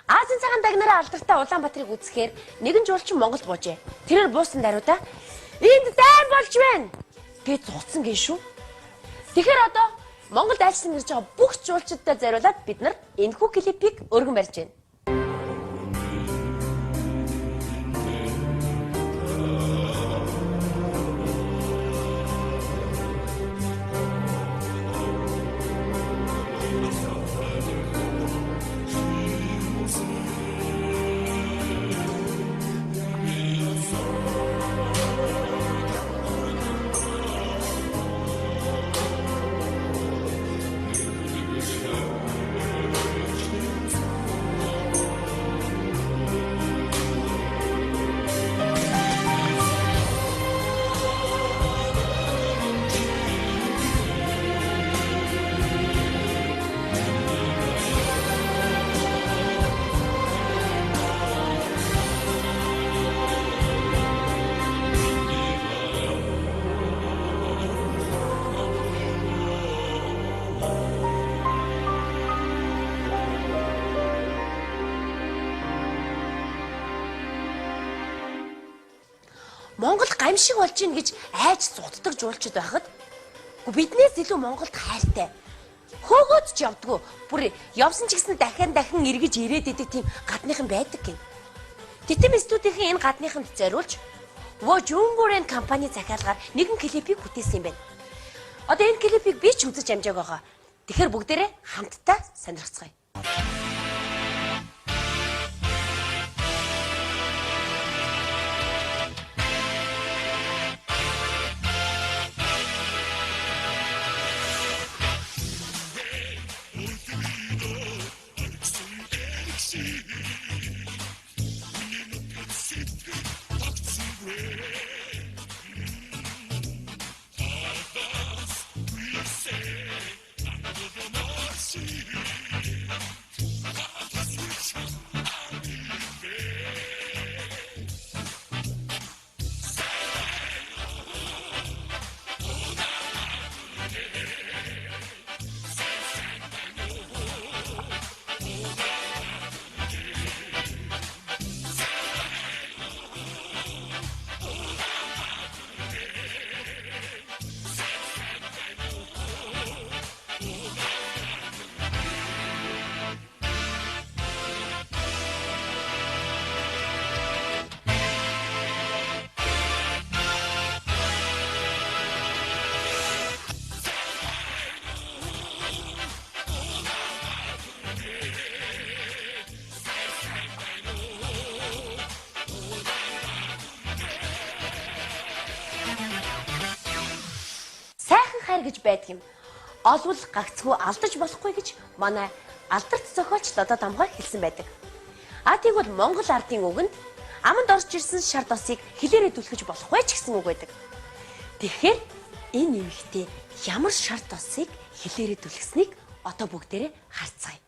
Азийн цагаан дагнараа алдартай Улаанбаатарыг үзэхээр нэгэн жуулчин Монголд буужээ. Тэрээр буусан даруйда энд дайн болж байна гэж зугцсан гин шүү. Тэгэхээр одоо Монголд айлчлан ирж байгаа бүх жуулчдад зориулаад бид нар энэхүү клипийг өргөн барьж байна. гамшиг болж ийн гэж айж зутдаг жуулчд байхад биднээс илүү Монголд хайртай. Хөөгөөд ч явдггүй. Бүр явсан ч гэсэн дахин дахин эргэж ирээд идэг тийм гадныхан байдаг гин. Титэм студийн энэ гадныханд зориулж Вожүнгүрэн компани захиалгаар нэгэн клипийг бүтээсэн юм байна. Одоо энэ клипийг би ч үзэж амжааг байгаа. Тэгэхээр бүгдээрээ хамтдаа сонирхцгаая. Гэж байдаг юм. Олвол гагцхүү алдаж болохгүй гэж манай алдарт зохиолч Лодо Дамгой хэлсэн байдаг. А тэгвэл Монгол ардын үгэнд аманд орж ирсэн шар досыг хилээрээ түлхэж болохгүй ч гэсэн үг байдаг. Тэгэхээр энэ эмэгтэй ямар шар досыг хилээрээ түлхсэнийг одоо бүгдээрээ харцгаая.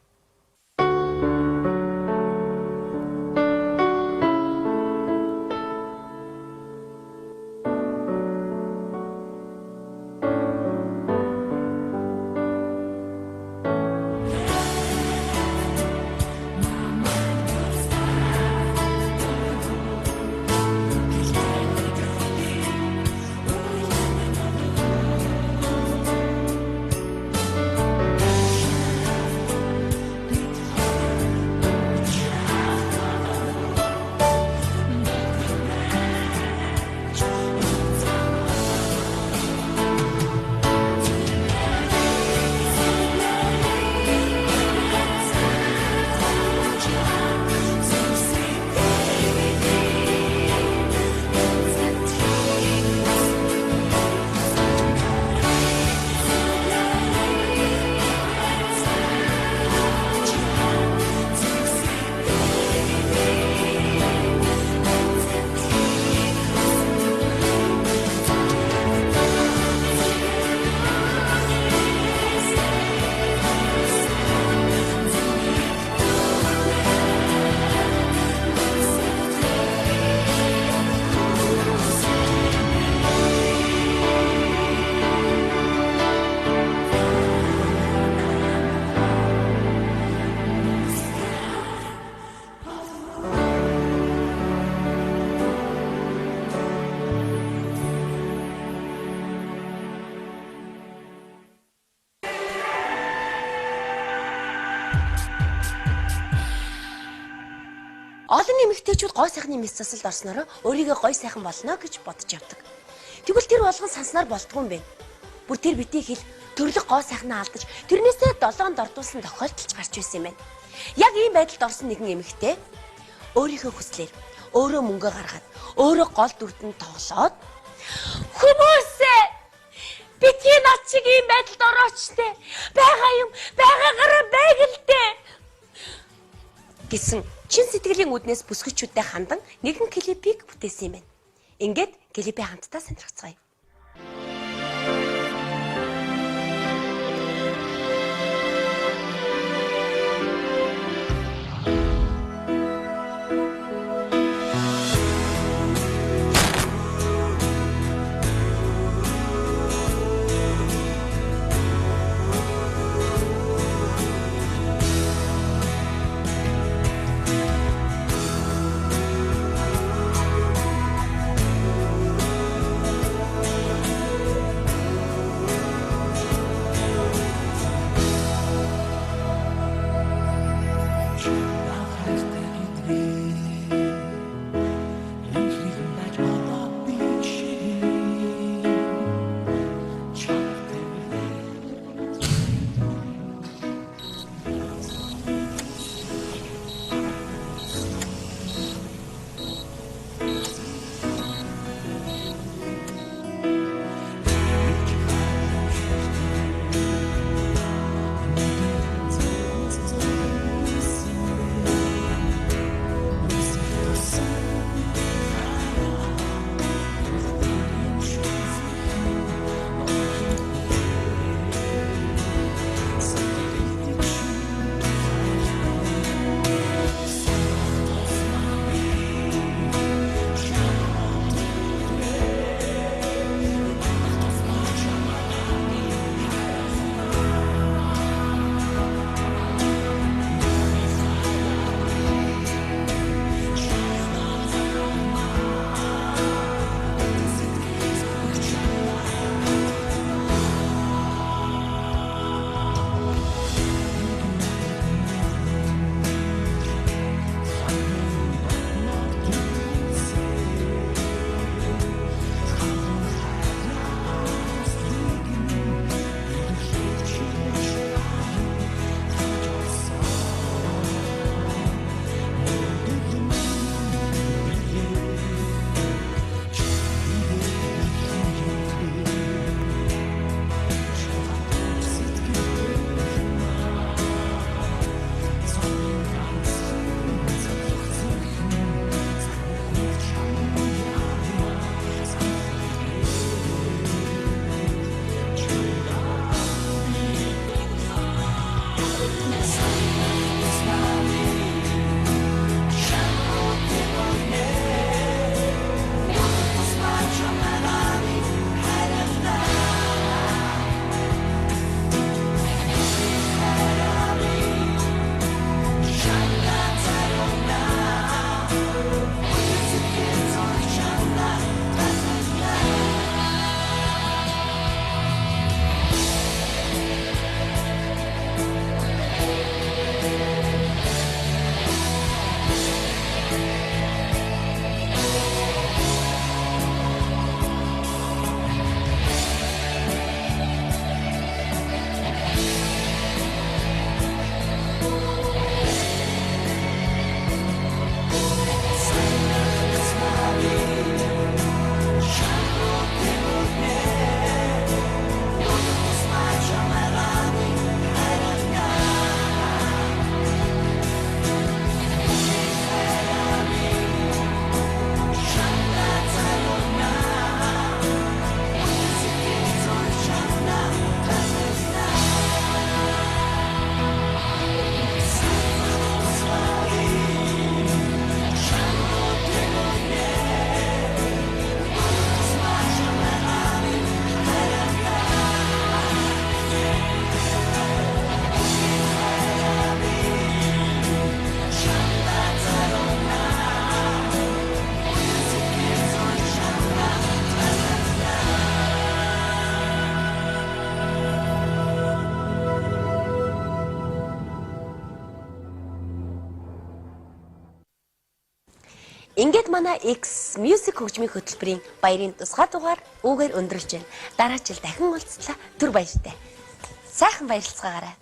Олон эмэгтэйчүүд гой сайхны мэс засалд орсноороо өөрийгөө гой сайхан болно гэж бодож явдаг. Тэгвэл тэр болгон санснаар болдгүй юм бэ. Бүр тэр битгий хэл төрлөх гой сайхнаа алдаж тэрнээсээ долоонд ордуулсан тохиолдолч гарч ирсэн юм байна. Яг ийм байдалд орсон нэгэн эмэгтэй өөрийнхөө хүслээр өөрөө мөнгө гаргаад өөрөө гол дүрдэн тоглоод хүмүүсээ битгий над шиг ийм байдалд орооч тэ байгаа юм байгаагаараа байгалтэй гэсэн чин сэтгэлийн үднээс бүсгүйчүүдтэй хандан нэгэн клипийг бүтээсэн юм байна. Ингээд клипээ хамтдаа сонирхцгаая. Ингээд манай X Music хөгжмийн хөтөлбөрийн баярын тусгай дугаар үүгээр өндөрлж байна. Дараа жил дахин уулзлаа. Түр баяртай. Сайхан баярлцгаагаарай.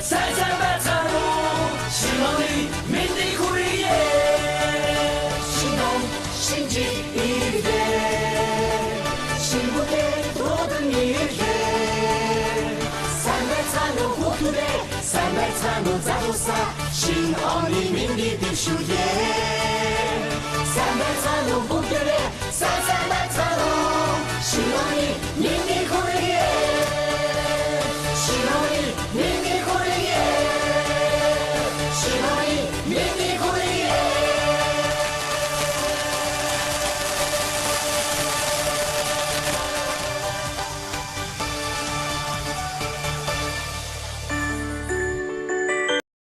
Сайн сайн байцгаана уу? Шинэ оны мэндийг хүргэе. Шинэ он шинэ жил ирдээ. байцгаана уу залуусаа, шинэ оны мэндийг дэвшүүлье. Сайн байцгаана уу.